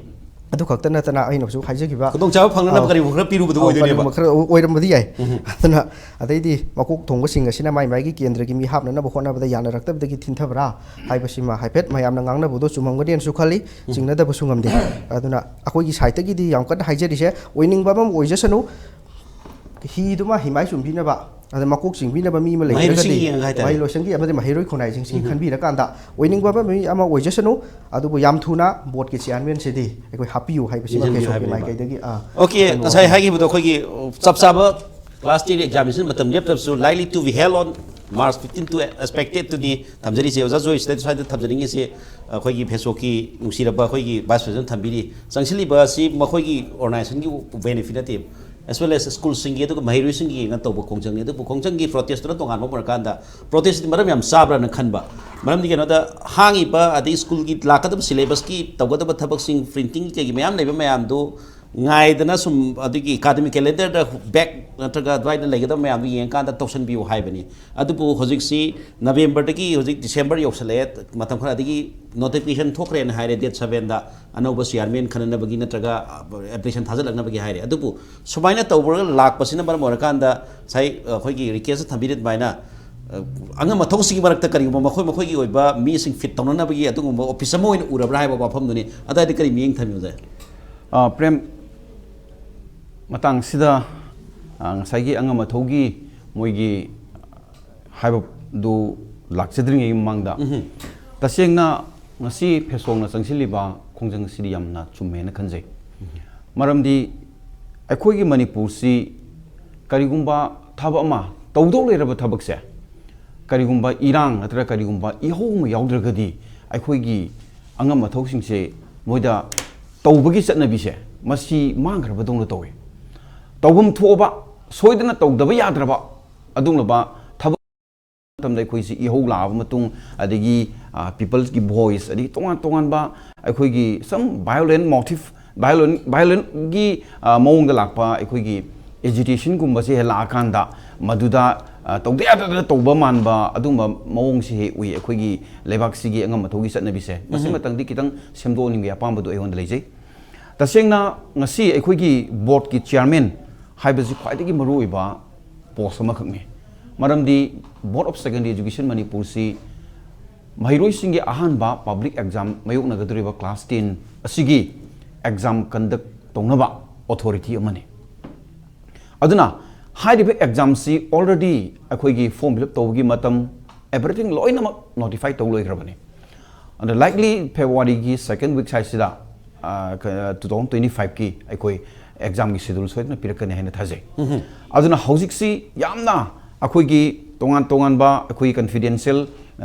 ꯑꯗꯨ ꯈꯛꯇ ꯅꯠꯇꯅ ꯑꯩꯅ ꯍꯧꯖꯤꯛ ꯍꯥꯏꯖꯈꯤꯕ, ꯈꯨꯗꯣꯡꯆꯥꯕ ꯐꯪꯅꯅꯕ ꯑ, ꯀꯔꯤꯒꯨꯝꯕ ꯈꯔ ꯄꯤꯔꯨꯕꯗꯨ ꯑ, ꯑꯣꯏꯗꯣꯏꯅꯦꯕ? ꯀꯔꯤꯒꯨꯝꯕ ꯈꯔ ꯑꯣꯏꯔꯝꯕꯗꯤ ꯌꯥꯏ꯫ ꯎꯝ꯫ ꯑꯗꯨꯅ ꯑꯗꯩꯗꯤ ꯃꯀꯣꯛ ꯊꯣꯡꯕꯁꯤꯡ ꯑꯁꯤꯅ ꯃꯥꯏ ꯃꯥꯏꯒꯤ ꯀꯦꯟꯗ꯭ꯔꯒꯤ ꯃꯤ ꯍꯥꯞꯅꯅꯕ ꯍꯣꯠꯅꯕꯗ ꯌꯥꯅꯔꯛꯇꯕꯗꯒꯤ ꯊꯤꯟꯊꯕ꯭ꯔꯥ ꯍꯥꯏꯕꯁꯤꯃ ꯍꯥꯏꯐꯦꯠ ꯃꯌꯥꯝꯅ ꯉꯥꯡꯅꯕꯗꯣ ꯆꯨꯝꯃꯝꯒꯅꯤꯅꯁꯨ ꯈꯜꯂꯤ, ꯎꯝ꯫ ꯆꯤꯡꯅꯗꯕꯁꯨ ꯉꯝꯗꯦ꯫ ꯑꯗꯨꯅ ꯑꯩꯈꯣꯏꯒꯤ ꯁꯥꯏꯠꯇꯒꯤꯗꯤ ꯌꯥꯝ ꯀꯟꯅ ꯍꯥꯏꯖꯔꯤꯁꯦ, ꯑꯣꯏꯅꯤꯡꯕ ꯑꯃ ꯑꯣꯏꯖꯁꯅꯨ, ꯍꯤꯗꯨꯃ ꯍꯤꯃꯥꯏ ꯆꯨꯝꯕꯤꯅꯕ, ꯑꯗ ꯃꯀꯣꯛ ꯆꯤꯡꯕꯤꯅꯕ ꯃꯤ ꯑꯃ ꯃꯍꯩꯔꯣꯏꯁꯤꯡꯒꯤ ꯂꯩꯔꯒꯗꯤ, ꯌꯦꯡꯉꯒ ꯍꯥꯏꯇꯥꯔꯦ꯫ ꯃꯍꯩꯔꯣꯏꯁꯪꯒꯤ ꯑꯃꯗꯤ ꯃꯍꯩꯔꯣꯏ ꯈꯨꯟꯅꯥꯏꯁꯤꯡꯁꯤꯒꯤ ꯎꯝ꯫ ꯈꯟꯕꯤꯔꯀꯥꯟꯗ ꯑꯣꯏꯅꯤꯡꯕ ꯑꯃ ꯃꯤ ꯑꯃ ꯑꯣꯏꯖꯁꯅꯨ, ꯑꯗꯨꯕꯨ ꯌꯥꯝ ꯊꯨꯅ ꯕꯣꯔꯗꯀꯤ ꯆꯤꯌꯥꯔꯃꯦꯟꯁꯤꯗꯤ ꯑꯩꯈꯣꯏ ꯍꯥꯞꯄꯤꯌꯨ ꯍꯥꯏꯕꯁꯤꯃ ꯌꯦꯡꯁꯤꯟꯕꯤꯌꯨ ꯐꯦꯁꯕꯨꯛꯀꯤ ꯍꯥꯏꯕꯅꯦꯕ꯫ ꯃꯥꯏꯀꯩꯗꯒꯤ, ꯑ, OK, ꯀꯩꯅꯣ ꯉꯁꯥꯏ ꯍꯥꯏꯈꯤꯕꯗꯣ ꯑꯩꯈꯣꯏꯒꯤ ꯆꯞ ꯆꯥꯕ Class ten examination ꯃꯇꯝ ꯂꯦꯞꯇꯕꯁꯨ likely to be held on March fifteen to expected to ꯅꯤ ꯊꯝꯖꯔꯤꯁꯦ꯫ ꯑꯣꯖꯥ ꯖꯣꯏꯁꯇ ꯁ꯭ꯋꯥꯏꯗ ꯊꯝꯖꯅꯤꯡꯉꯤꯁꯦ, ꯑꯩꯈꯣꯏꯒꯤ ꯐꯦꯁꯣꯛꯀꯤ ꯅꯨꯡꯁꯤꯔꯕ ꯑꯩꯈꯣꯏꯒꯤ vice president ꯊꯝꯕꯤꯔꯤ, ꯆꯪꯁꯤꯜꯂꯤꯕ ꯑꯁꯤ ꯃꯈꯣꯏꯒꯤ organizationꯒꯤ benefit ꯅꯠꯇꯦ, as well as ꯁ꯭ꯀꯨꯜꯁꯤꯡꯒꯤ ꯑꯗꯨꯒ ꯃꯍꯩꯔꯣꯏꯁꯤꯡꯒꯤ ꯌꯦꯡꯉ ꯇꯧꯕ ꯈꯣꯡꯖꯪꯅꯤ꯫ ꯑꯗꯨꯕꯨ ꯈꯣꯡꯖꯪꯒꯤ protestꯇꯨꯅ ꯇꯣꯉꯥꯟꯕ ꯑꯃ ꯑꯣꯏꯔꯀꯥꯟꯗ, protestꯇꯤ ꯃꯔꯝ ꯌꯥꯝ ꯆꯥꯕ꯭ꯔꯥꯅ ꯈꯟꯕ꯫ ꯃꯔꯝꯗꯤ ꯀꯩꯅꯣꯗ, ꯍꯥꯡꯉꯤꯕ ꯑꯗꯩ ꯁ꯭ꯀꯨꯜꯒꯤ ꯂꯥꯛꯀꯗꯕ syllabusꯀꯤ ꯇꯧꯒꯗꯕ ꯊꯕꯛꯁꯤꯡ, printingꯒꯤ ꯀꯩꯒꯤ ꯃꯌꯥꯝ ꯂꯩꯕ ꯃꯌꯥꯝꯗꯨ ꯉꯥꯏꯗꯅ ꯁꯨꯝ ꯑꯗꯨꯒꯤ academic calendarꯗ back ꯅꯠꯇ꯭ꯔꯒ ꯑꯗꯨꯋꯥꯏꯗ ꯂꯩꯒꯗꯕ ꯃꯌꯥꯝꯗꯨ ꯌꯦꯡꯉꯀꯥꯟꯗ ꯇꯧꯁꯟꯕꯤꯌꯨ ꯍꯥꯏꯕꯅꯤ꯫ ꯑꯗꯨꯕꯨ ꯍꯧꯖꯤꯛꯁꯤ Novemberꯗꯒꯤ ꯍꯧꯖꯤꯛ December ꯌꯧꯁꯜꯂꯛꯑꯦ, ꯃꯇꯝ ꯈꯔ ꯑꯗꯒꯤ notification ꯊꯣꯛꯈ꯭ꯔꯦꯅ ꯍꯥꯏꯔꯦ, date sevenꯗ ꯑꯅꯧꯕ chairman ꯈꯟꯅꯅꯕꯒꯤ ꯅꯠꯇ꯭ꯔꯒ application ꯊꯥꯖꯤꯜꯂꯛꯅꯕꯒꯤ ꯍꯥꯏꯔꯦ꯫ ꯑꯗꯨꯕꯨ ꯁꯨꯃꯥꯏꯅ ꯇꯧꯕ꯭ꯔꯒ ꯂꯥꯛꯄꯁꯤꯅ ꯃꯔꯝ ꯑꯣꯏꯔꯀꯥꯟꯗ ꯉꯁꯥꯏ ꯑꯩꯈꯣꯏꯒꯤ requestꯇ ꯊꯝꯕꯤꯔꯤ ꯑꯗꯨꯃꯥꯏꯅ, ꯑ, ꯑꯉꯝ ꯑꯊꯧꯁꯤꯡꯒꯤ ꯃꯔꯛꯇ ꯀꯔꯤꯒꯨꯝꯕ ꯃꯈꯣꯏ ꯃꯈꯣꯏꯒꯤ ꯑꯣꯏꯕ ꯃꯤꯁꯤꯡ fit ꯇꯧꯅꯅꯕꯒꯤ ꯑꯗꯨꯒꯨꯝꯕ office ꯑꯃ ꯑꯣꯏꯅ ꯎꯔꯕ꯭ꯔꯥ ꯍꯥꯏꯕ ꯋꯥꯐꯝꯗꯨꯅꯤ꯫ ꯑꯗꯥꯏꯗ ꯀꯔꯤ ꯃꯤꯠꯌꯦꯡ ꯊꯝꯃꯤ, ꯑꯣꯖꯥ? ꯑ, ꯄ꯭ꯔꯦꯝ, ꯃꯇꯥꯡꯁꯤꯗ, ꯑ, ꯉꯁꯥꯏꯒꯤ ꯑꯉꯝ ꯑꯊꯧꯒꯤ ꯃꯣꯏꯒꯤ ꯍꯥꯏꯕꯗꯨ ꯂꯥꯛꯆꯗ꯭ꯔꯤꯉꯩꯒꯤ ꯃꯃꯥꯡꯗ, ꯎꯝꯍꯨꯝ꯫ ꯇꯁꯦꯡꯅ ꯉꯁꯤ ꯐꯦꯁꯣꯛꯅ ꯆꯪꯁꯤꯜꯂꯤꯕ ꯈꯣꯡꯖꯪ ꯑꯁꯤꯗꯤ ꯌꯥꯝꯅ ꯆꯨꯝꯃꯦꯅ ꯈꯟꯖꯩ꯫ ꯃꯔꯝꯗꯤ ꯑꯩꯈꯣꯏꯒꯤ ꯃꯅꯤꯄꯨꯔꯁꯤ ꯀꯔꯤꯒꯨꯝꯕ ꯊꯕꯛ ꯑꯃ ꯇꯧꯗꯧ ꯂꯩꯔꯕ ꯊꯕꯛꯁꯦ, ꯀꯔꯤꯒꯨꯝꯕ ꯏꯔꯥꯡ ꯅꯠꯇ꯭ꯔꯒ ꯀꯔꯤꯒꯨꯝꯕ ꯏꯍꯧ ꯑꯃ ꯌꯥꯎꯗ꯭ꯔꯒꯗꯤ ꯑꯩꯈꯣꯏꯒꯤ ꯑꯉꯝ ꯑꯊꯧꯁꯤꯡꯁꯦ ꯃꯣꯏꯗ ꯇꯧꯕꯒꯤ ꯆꯠꯅꯕꯤꯁꯦ ꯃꯁꯤ ꯃꯥꯡꯈ꯭ꯔꯕꯗꯧꯅ ꯇꯧꯏ꯫ ꯇꯧꯐꯝ ꯊꯣꯛꯑꯕ, ꯁꯣꯏꯗꯅ ꯇꯧꯗꯕ ꯌꯥꯗ꯭ꯔꯕ ꯑꯗꯨꯒꯨꯝꯂꯕ ꯊꯕꯛ ꯃꯇꯝꯗ ꯑꯩꯈꯣꯏꯁꯤ ꯏꯍꯧ ꯂꯥꯛꯑꯕ ꯃꯇꯨꯡ, ꯑꯗꯒꯤ, ꯑ, peopleꯒꯤ voice, ꯑꯗꯒꯤ ꯇꯣꯉꯥꯟ ꯇꯣꯉꯥꯟꯕ ꯑꯩꯈꯣꯏꯒꯤ some violent motive, violent, violentꯒꯤ, ꯑ, ꯃꯑꯣꯡꯗ ꯂꯥꯛꯄ ꯑꯩꯈꯣꯏꯒꯤ agitationꯒꯨꯝꯕꯁꯦ ꯍꯦꯛ ꯂꯥꯛꯑꯀꯥꯟꯗ ꯃꯗꯨꯗ, ꯑ, ꯇꯧꯗ ꯌꯥꯗꯗꯅ ꯇꯧꯕ ꯃꯥꯟꯕ ꯑꯗꯨꯒꯨꯝꯕ ꯃꯑꯣꯡꯁꯤ ꯍꯦꯛ ꯎꯏ ꯑꯩꯈꯣꯏꯒꯤ ꯂꯩꯕꯥꯛꯁꯤꯒꯤ ꯑꯉꯝ ꯑꯊꯧꯒꯤ ꯆꯠꯅꯕꯤꯁꯦ꯫ ꯃꯁꯤꯃꯇꯪꯗꯤ ꯈꯤꯇꯪ ꯁꯦꯝꯗꯣꯛꯍꯟꯅꯤꯡꯕꯒꯤ ꯑꯄꯥꯝꯕꯗꯨ ꯑꯩꯉꯣꯟꯗ ꯂꯩꯖꯩ꯫ ꯇꯁꯦꯡꯅ ꯉꯁꯤ ꯑꯩꯈꯣꯏꯒꯤ boardꯀꯤ chairman ꯍꯥꯏꯕꯁꯤ ꯈ꯭ꯋꯥꯏꯗꯒꯤ ꯃꯔꯨꯑꯣꯏꯕ post ꯑꯃꯈꯛꯅꯤ꯫ ꯃꯔꯝꯗꯤ Board of Secondary Education ꯃꯅꯤꯄꯨꯔꯁꯤ ꯃꯍꯩꯔꯣꯏꯁꯤꯡꯒꯤ ꯑꯍꯥꯟꯕ public exam ꯃꯥꯌꯣꯛꯅꯒꯗꯧꯔꯤꯕ class ten ꯑꯁꯤꯒꯤ exam conduct ꯇꯧꯅꯕ authority ꯑꯃꯅꯤ꯫ ꯑꯗꯨꯅ ꯍꯥꯏꯔꯤꯕ examꯁꯤ already ꯑꯩꯈꯣꯏꯒꯤ form fill up ꯇꯧꯕꯒꯤ ꯃꯇꯝ, everything ꯂꯣꯏꯅꯃꯛ notify ꯇꯧ ꯂꯣꯏꯈ꯭ꯔꯕꯅꯤ꯫ ꯑꯗ likely Februaryꯒꯤ second week ꯁ꯭ꯋꯥꯏꯁꯤꯗ, ꯑ, ꯀ-, two thousand twenty fiveꯀꯤ ꯑꯩꯈꯣꯏ ꯑꯦꯛꯖꯥꯝꯒꯤ ꯁꯦꯗ꯭ꯌꯨꯜ ꯁꯣꯏꯗꯅ ꯄꯤꯔꯛꯀꯅꯤ ꯍꯥꯏꯅ ꯊꯥꯖꯩ꯫ ꯑꯗꯨꯅ ꯍꯧꯖꯤꯛꯁꯤ ꯌꯥꯝꯅ ꯑꯩꯈꯣꯏꯒꯤ ꯇꯣꯉꯥꯟ ꯇꯣꯉꯥꯟꯕ ꯑꯩꯈꯣꯏꯒꯤ ꯀꯟꯐꯤꯗꯦꯟꯁꯤꯌꯦꯜ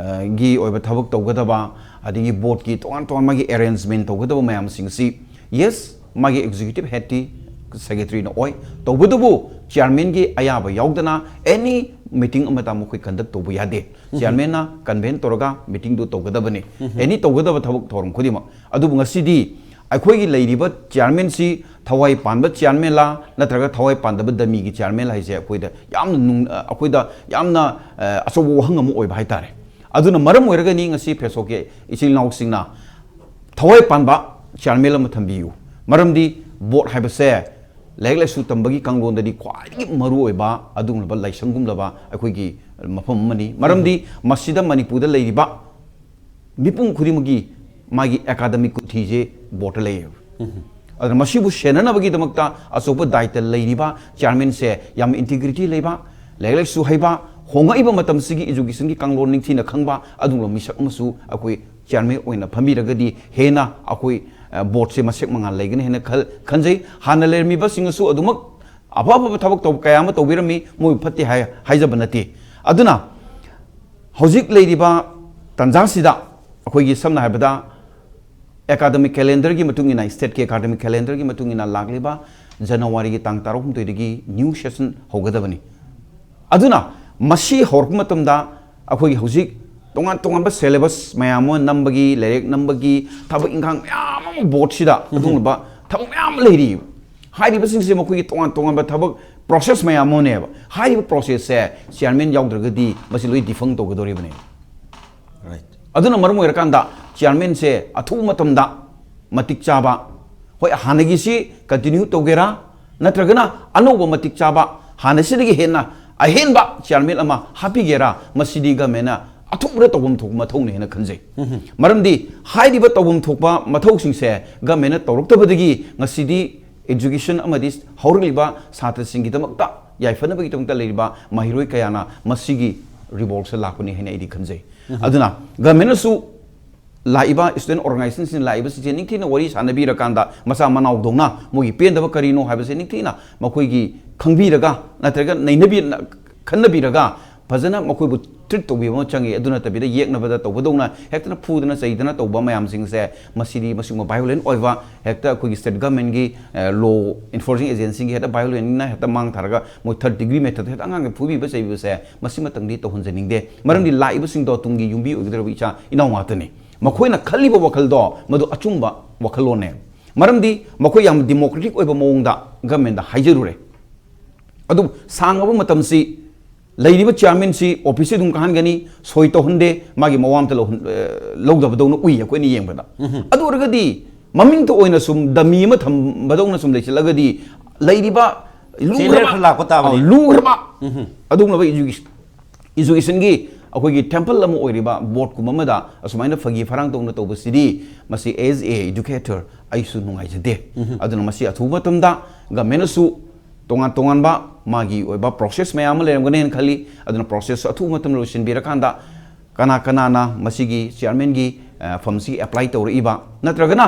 ꯒꯤ ꯑꯣꯏꯕ ꯊꯕꯛ ꯇꯧꯒꯗꯕ, ꯑꯗꯒꯤ ꯕꯣꯔꯗꯀꯤ ꯇꯣꯉꯥꯟ ꯇꯣꯉꯥꯟꯕꯒꯤ ꯑꯦꯔꯦꯟꯖꯃꯦꯟ ꯇꯧꯒꯗꯕ ꯃꯌꯥꯝꯁꯤꯡꯁꯤ, ꯌꯦꯁ, ꯃꯥꯒꯤ ꯑꯦꯛꯖꯤꯀ꯭ꯌꯨꯇꯤꯚ ꯍꯦꯗꯇꯤ ꯁꯦꯀ꯭ꯔꯦꯇꯔꯤꯅ ꯑꯣꯏ, ꯇꯧꯕꯇꯕꯨ ꯆꯤꯌꯥꯔꯃꯦꯟꯒꯤ ꯑꯌꯥꯕ ꯌꯥꯎꯗꯅ ꯑꯦꯅꯤ ꯃꯤꯇꯤꯡ ꯑꯃꯇ ꯃꯈꯣꯏ ꯀꯟꯗꯛ ꯇꯧꯕ ꯌꯥꯗꯦ꯫ ꯆꯤꯌꯥꯔꯃꯦꯟꯅ ꯀꯟꯚꯦꯟ ꯇꯧꯔꯒ ꯃꯤꯇꯤꯡꯗꯨ ꯇꯧꯒꯗꯕꯅꯤ, ꯑꯦꯅꯤ ꯇꯧꯒꯗꯕ ꯊꯕꯛ ꯊꯧꯔꯝ ꯈꯨꯗꯤꯡꯃꯛ꯫ ꯑꯗꯨꯕꯨ ꯉꯁꯤꯗꯤ ꯑꯩꯈꯣꯏꯒꯤ ꯂꯩꯔꯤꯕ ꯆꯤꯌꯥꯔꯃꯦꯟꯁꯤ ꯊꯋꯥꯏ ꯄꯥꯟꯕ ꯆꯤꯌꯥꯔꯃꯦꯟꯂꯥ ꯅꯠꯇ꯭ꯔꯒ ꯊꯋꯥꯏ ꯄꯥꯟꯗꯕ ꯗꯃꯤꯒꯤ ꯆꯤꯌꯥꯔꯃꯦꯟꯂꯥ ꯍꯥꯏꯁꯦ ꯑꯩꯈꯣꯏꯗ ꯌꯥꯝꯅ ꯅꯨꯡ-, ꯑꯩꯈꯣꯏꯗ ꯌꯥꯝꯅ, ꯑ, ꯑꯆꯧꯕ ꯋꯥꯍꯪ ꯑꯃ ꯑꯣꯏꯕ ꯍꯥꯏꯇꯥꯔꯦ꯫ ꯑꯗꯨꯅ ꯃꯔꯝ ꯑꯣꯏꯔꯒꯅꯤ ꯉꯁꯤ ꯐꯦꯁꯣꯛꯀꯤ ꯏꯆꯤꯜ ꯏꯅꯥꯎꯁꯤꯡꯅ ꯊꯋꯥꯏ ꯄꯥꯟꯕ ꯆꯤꯌꯥꯔꯃꯦꯟ ꯑꯃ ꯊꯝꯕꯤꯌꯨ꯫ ꯃꯔꯝꯗꯤ ꯕꯣꯔꯗ ꯍꯥꯏꯕꯁꯦ ꯂꯥꯏꯔꯤꯛ ꯂꯥꯏꯁꯨ ꯇꯝꯕꯒꯤ ꯀꯥꯡꯂꯣꯟꯗꯗꯤ ꯈ꯭ꯋꯥꯏꯗꯒꯤ ꯃꯔꯨ ꯑꯣꯏꯕ ꯑꯗꯨꯒꯨꯝꯂꯕ ꯂꯥꯏꯁꯪꯒꯨꯝꯂꯕ ꯑꯩꯈꯣꯏꯒꯤ ꯃꯐꯝ ꯑꯃꯅꯤ꯫ ꯃꯔꯝꯗꯤ ꯃꯁꯤꯗ ꯃꯅꯤꯄꯨꯔꯗ ꯂꯩꯔꯤꯕ ꯃꯤꯄꯨꯝ ꯈꯨꯗꯤꯡꯃꯛꯀꯤ ꯃꯥꯒꯤ ꯑꯦꯀꯥꯗꯃꯤꯛ ꯀꯨꯊꯤꯁꯦ ꯕꯣꯔꯗꯇ ꯂꯩꯌꯦꯕ꯫ ꯑꯗꯨꯅ ꯃꯁꯤꯕꯨ ꯁꯦꯟꯅꯅꯕꯒꯤꯗꯃꯛꯇ ꯑꯆꯧꯕ ꯗꯥꯏꯇ ꯂꯩꯔꯤꯕ ꯆꯤꯌꯥꯔꯃꯦꯟꯁꯦ ꯌꯥꯝ ꯏꯟꯇꯤꯒ꯭ꯔꯤꯇꯤ ꯂꯩꯕ, ꯂꯥꯏꯔꯤꯛ ꯂꯥꯏꯁꯨ ꯍꯩꯕ, ꯍꯣꯡꯉꯛꯏꯕ ꯃꯇꯝꯁꯤꯒꯤ ꯏꯖꯨꯀꯦꯁꯟꯒꯤ ꯀꯥꯡꯂꯣꯟ ꯅꯤꯡꯊꯤꯅ ꯈꯪꯕ ꯑꯗꯨꯒꯨꯝꯕ ꯃꯤꯁꯛ ꯑꯃꯁꯨ ꯑꯩꯈꯣꯏ ꯆꯤꯌꯥꯔꯃꯦꯟ ꯑꯣꯏꯅ ꯐꯝꯕꯤꯔꯒꯗꯤ ꯍꯦꯟꯅ ꯑꯩꯈꯣꯏ, ꯑ, ꯕꯣꯔꯗꯁꯦ ꯃꯁꯦꯛ ꯃꯉꯥꯜ ꯂꯩꯒꯅꯤ ꯍꯥꯏꯅ ꯈꯜ-, ꯈꯟꯖꯩ꯫ ꯍꯥꯟꯅ ꯂꯩꯔꯝꯃꯤꯕꯁꯤꯡꯅꯁꯨ ꯑꯗꯨꯃꯛ ꯑꯐ ꯑꯐꯕ ꯊꯕꯛ ꯇꯧꯕ ꯀꯌꯥ ꯑꯃ ꯇꯧꯕꯤꯔꯝꯃꯤ, ꯃꯣꯏꯕꯨ ꯐꯠꯇꯦ ꯍꯥꯏ-, ꯍꯥꯏꯖꯕ ꯅꯠꯇꯦ꯫ ꯑꯗꯨꯅ ꯍꯧꯖꯤꯛ ꯂꯩꯔꯤꯕ ꯇꯥꯟꯖꯥꯁꯤꯗ ꯑꯩꯈꯣꯏꯒꯤ ꯁꯝꯅ ꯍꯥꯏꯔꯕꯗ ꯑꯦꯀꯥꯗꯃꯤꯛ ꯀꯦꯂꯦꯟꯗꯔꯒꯤ ꯃꯇꯨꯡ ꯏꯟꯅ, ꯁ꯭ꯇꯦꯠꯀꯤ ꯑꯦꯀꯥꯗꯃꯤꯛ ꯀꯦꯂꯦꯟꯗꯔꯒꯤ ꯃꯇꯨꯡ ꯏꯟꯅ ꯂꯥꯛꯂꯤꯕ ꯖꯅꯋꯥꯔꯤꯒꯤ ꯇꯥꯡ ꯇꯔꯥꯍꯨꯝꯗꯣꯏꯗꯒꯤ ꯅ꯭ꯌꯨ ꯁꯦꯁꯟ ꯍꯧꯒꯗꯕꯅꯤ꯫ ꯑꯗꯨꯅ ꯃꯁꯤ ꯍꯧꯔꯛꯄ ꯃꯇꯝꯗ ꯑꯩꯈꯣꯏꯒꯤ ꯍꯧꯖꯤꯛ ꯇꯣꯉꯥꯟ ꯇꯣꯉꯥꯟꯕ ꯁꯦꯂꯦꯕꯁ ꯃꯌꯥꯝ ꯑꯃ ꯅꯝꯕꯒꯤ, ꯂꯥꯏꯔꯤꯛ ꯅꯝꯕꯒꯤ, ꯊꯕꯛ ꯏꯪꯈꯥꯡ ꯃꯌꯥꯝ ꯑꯃ ꯕꯣꯔꯗꯁꯤꯗ ꯑꯗꯨꯒꯨꯝꯂꯕ ꯊꯕꯛ ꯃꯌꯥꯝ ꯑꯃ ꯂꯩꯔꯤꯕ꯫ ꯍꯥꯏꯔꯤꯕꯁꯤꯡꯁꯦ ꯃꯈꯣꯏꯒꯤ ꯇꯣꯉꯥꯟ ꯇꯣꯉꯥꯟꯕ ꯊꯕꯛ ꯄ꯭ꯔꯣꯁꯦꯁ ꯃꯌꯥꯝ ꯑꯃꯅꯦꯕ꯫ ꯍꯥꯏꯔꯤꯕ ꯄ꯭ꯔꯣꯁꯦꯁꯁꯦ ꯆꯤꯌꯥꯔꯃꯦꯟ ꯌꯥꯎꯗ꯭ꯔꯒꯗꯤ ꯃꯁꯤ ꯂꯣꯏ ꯗꯤꯐꯪ ꯇꯧꯒꯗꯧꯔꯤꯕꯅꯦ꯫ ꯔꯥꯏꯠ꯫ ꯑꯗꯨꯅ ꯃꯔꯝ ꯑꯣꯏꯔꯀꯥꯟꯗ ꯆꯤꯌꯥꯔꯃꯦꯟꯁꯦ ꯑꯊꯨꯕ ꯃꯇꯝꯗ ꯃꯇꯤꯛ ꯆꯥꯕ, ꯍꯣꯏ, ꯍꯥꯟꯅꯒꯤꯁꯤ ꯀꯟꯇꯤꯅ꯭ꯌꯨ ꯇꯧꯒꯦꯔꯥ ꯅꯠꯇ꯭ꯔꯒꯅ ꯑꯅꯧꯕ ꯃꯇꯤꯛ ꯆꯥꯕ, ꯍꯥꯟꯅꯁꯤꯗꯒꯤ ꯍꯦꯟꯅ ꯑꯍꯦꯟꯕ ꯆꯤꯌꯥꯔꯃꯦꯟ ꯑꯃ ꯍꯥꯞꯄꯤꯒꯦꯔꯥ, ꯃꯁꯤꯗꯤ ꯒꯃꯦꯟꯅ ꯑꯊꯨꯕꯗ ꯇꯧꯐꯝ ꯊꯣꯛꯄ ꯃꯊꯧꯅꯤ ꯍꯥꯏꯅ ꯈꯟꯖꯩ꯫ ꯃꯔꯝꯗꯤ ꯍꯥꯏꯔꯤꯕ ꯇꯧꯐꯝ ꯊꯣꯛꯄ ꯃꯊꯧꯁꯤꯡꯁꯦ ꯒꯃꯦꯟꯅ ꯇꯧꯔꯛꯇꯕꯗꯒꯤ ꯉꯁꯤꯗꯤ ꯏꯖꯨꯀꯦꯁꯟ ꯑꯃꯗꯤ ꯍꯧꯔꯛꯂꯤꯕ ꯁꯥꯇ꯭ꯔꯁꯤꯡꯒꯤꯗꯃꯛꯇ ꯌꯥꯏꯐꯅꯕꯒꯤꯗꯃꯛꯇ ꯂꯩꯔꯤꯕ ꯃꯍꯩꯔꯣꯏ ꯀꯌꯥꯅ ꯃꯁꯤꯒꯤ ꯔꯤꯚꯣꯜꯠꯁꯦ ꯂꯥꯛꯄꯅꯤ ꯍꯥꯏꯅ ꯑꯩꯗꯤ ꯈꯟꯖꯩ꯫ ꯑꯗꯨꯅ ꯒꯃꯦꯟꯅꯁꯨ ꯂꯥꯛꯏꯕ student organizationꯁꯤꯡ, ꯂꯥꯛꯏꯕꯁꯤꯡꯁꯦ ꯅꯤꯡꯊꯤꯅ ꯋꯥꯔꯤ ꯁꯥꯟꯅꯕꯤꯔꯀꯥꯟꯗ, ꯃꯆꯥ ꯃꯅꯥꯎꯗꯧꯅ ꯃꯣꯏꯒꯤ ꯄꯦꯟꯗꯕ ꯀꯔꯤꯅꯣ ꯍꯥꯏꯕꯁꯦ ꯅꯤꯡꯊꯤꯅ ꯃꯈꯣꯏꯒꯤ ꯈꯪꯕꯤꯔꯒ, ꯅꯠꯇ꯭ꯔꯒ ꯅꯩꯅꯕꯤ-, ꯈꯟꯅꯕꯤꯔꯒ ꯐꯖꯅ ꯃꯈꯣꯏꯕꯨ treat ꯇꯧꯕꯤꯕ ꯑꯃ ꯆꯪꯉꯤ꯫ ꯑꯗꯨ ꯅꯠꯇꯕꯤꯗ ꯌꯦꯛꯅꯕꯗ ꯇꯧꯕꯗꯧꯅ ꯍꯦꯛꯇꯅ ꯐꯨꯗꯅ ꯆꯩꯗꯅ ꯇꯧꯕ ꯃꯌꯥꯝꯁꯤꯡꯁꯦ, ꯃꯁꯤꯗꯤ ꯃꯁꯤꯒꯨꯝꯕ violent ꯑꯣꯏꯕ, ꯍꯦꯛꯇ ꯑꯩꯈꯣꯏꯒꯤ state governmentꯀꯤ, ꯑ, law enforcing agencyꯒꯤ ꯍꯦꯛꯇ violentꯅ ꯍꯦꯛꯇ ꯃꯥꯡ ꯊꯥꯔꯒ ꯃꯣꯏ third degree methodꯇ ꯍꯦꯛꯇ ꯑꯉꯥꯡꯒꯤ ꯐꯨꯕꯤꯕ ꯆꯩꯕꯤꯕꯁꯦ, ꯃꯁꯤꯃꯇꯪꯗꯤ ꯇꯧꯍꯟꯖꯅꯤꯡꯗꯦ꯫ ꯃꯔꯝꯗꯤ ꯂꯥꯛꯏꯕꯁꯤꯡꯗꯣ ꯇꯨꯡꯒꯤ ꯌꯨꯝꯕꯤ ꯑꯣꯏꯒꯗꯧꯔꯤꯕ ꯏꯆꯥ ꯏꯅꯥꯎ ꯉꯥꯛꯇꯅꯤ꯫ ꯃꯈꯣꯏꯅ ꯈꯜꯂꯤꯕ ꯋꯥꯈꯜꯗꯣ ꯃꯗꯨ ꯑꯆꯨꯝꯕ ꯋꯥꯈꯜꯂꯣꯟꯅꯦ꯫ ꯃꯔꯝꯗꯤ ꯃꯈꯣꯏ ꯌꯥꯝ democratic ꯑꯣꯏꯕ ꯃꯑꯣꯡꯗ governmentꯗ ꯍꯥꯏꯖꯔꯨꯔꯦ꯫ ꯑꯗꯨꯕꯨ ꯁꯥꯡꯉꯕ ꯃꯇꯝꯁꯤ ꯂꯩꯔꯤꯕ chairmanꯁꯤ officeꯁꯤ ꯑꯗꯨꯝ ꯀꯥꯍꯟꯒꯅꯤ, ꯁꯣꯏ ꯇꯧꯍꯟꯗꯦ, ꯃꯥꯒꯤ ꯃꯋꯥ ꯑꯝꯇ ꯂꯧꯍꯟ-, ꯑ, ꯂꯧꯗꯕꯗꯧꯅ ꯎꯏ ꯑꯩꯈꯣꯏꯅ ꯌꯦꯡꯕꯗ꯫ ꯑꯗꯨ ꯑꯣꯏꯔꯒꯗꯤ ꯃꯃꯤꯡꯇ ꯑꯣꯏꯅ ꯁꯨꯝ dummy ꯑꯃ ꯊꯝꯕꯗꯧꯅ ꯁꯨꯝ ꯂꯩꯁꯤꯜꯂꯒꯗꯤ ꯂꯩꯔꯤꯕ ꯂꯨꯈ꯭ꯔꯕ, ꯈꯔ ꯂꯥꯛꯄ ꯇꯥꯕꯅꯤ꯫ ꯑ, ꯂꯨꯈ꯭ꯔꯕ ꯑꯗꯨꯒꯨꯝꯂꯕ education, educationꯒꯤ ꯑꯩꯈꯣꯏꯒꯤ temple ꯑꯃ ꯑꯣꯏꯔꯤꯕ boardꯀꯨꯝꯕ ꯑꯃꯗ ꯑꯁꯨꯃꯥꯏꯅ ꯐꯥꯒꯤ ꯐꯔꯥꯡ ꯇꯧꯅ ꯇꯧꯕꯁꯤꯗꯤ, ꯃꯁꯤ as a educator ꯑꯩꯁꯨ ꯅꯨꯡꯉꯥꯏꯖꯗꯦ꯫ ꯑꯗꯨꯅ ꯃꯁꯤ ꯑꯊꯨꯕ ꯃꯇꯝꯗ governmentꯅꯁꯨ ꯇꯣꯉꯥꯟ ꯇꯣꯉꯥꯟꯕ ꯃꯥꯒꯤ ꯑꯣꯏꯕ process ꯃꯌꯥꯝ ꯑꯃ ꯂꯩꯔꯝꯒꯅꯤ ꯍꯥꯏꯅ ꯈꯜꯂꯤ꯫ ꯑꯗꯨꯅ process ꯑꯊꯨꯕ ꯃꯇꯝꯗ ꯂꯣꯏꯁꯤꯟꯕꯤꯔꯀꯥꯟꯗ ꯀꯅꯥ ꯀꯅꯥꯅ ꯃꯁꯤꯒꯤ chairmanꯒꯤ, ꯑ, ꯐꯝꯁꯤ apply ꯇꯧꯔꯛꯏꯕ, ꯅꯠꯇ꯭ꯔꯒꯅ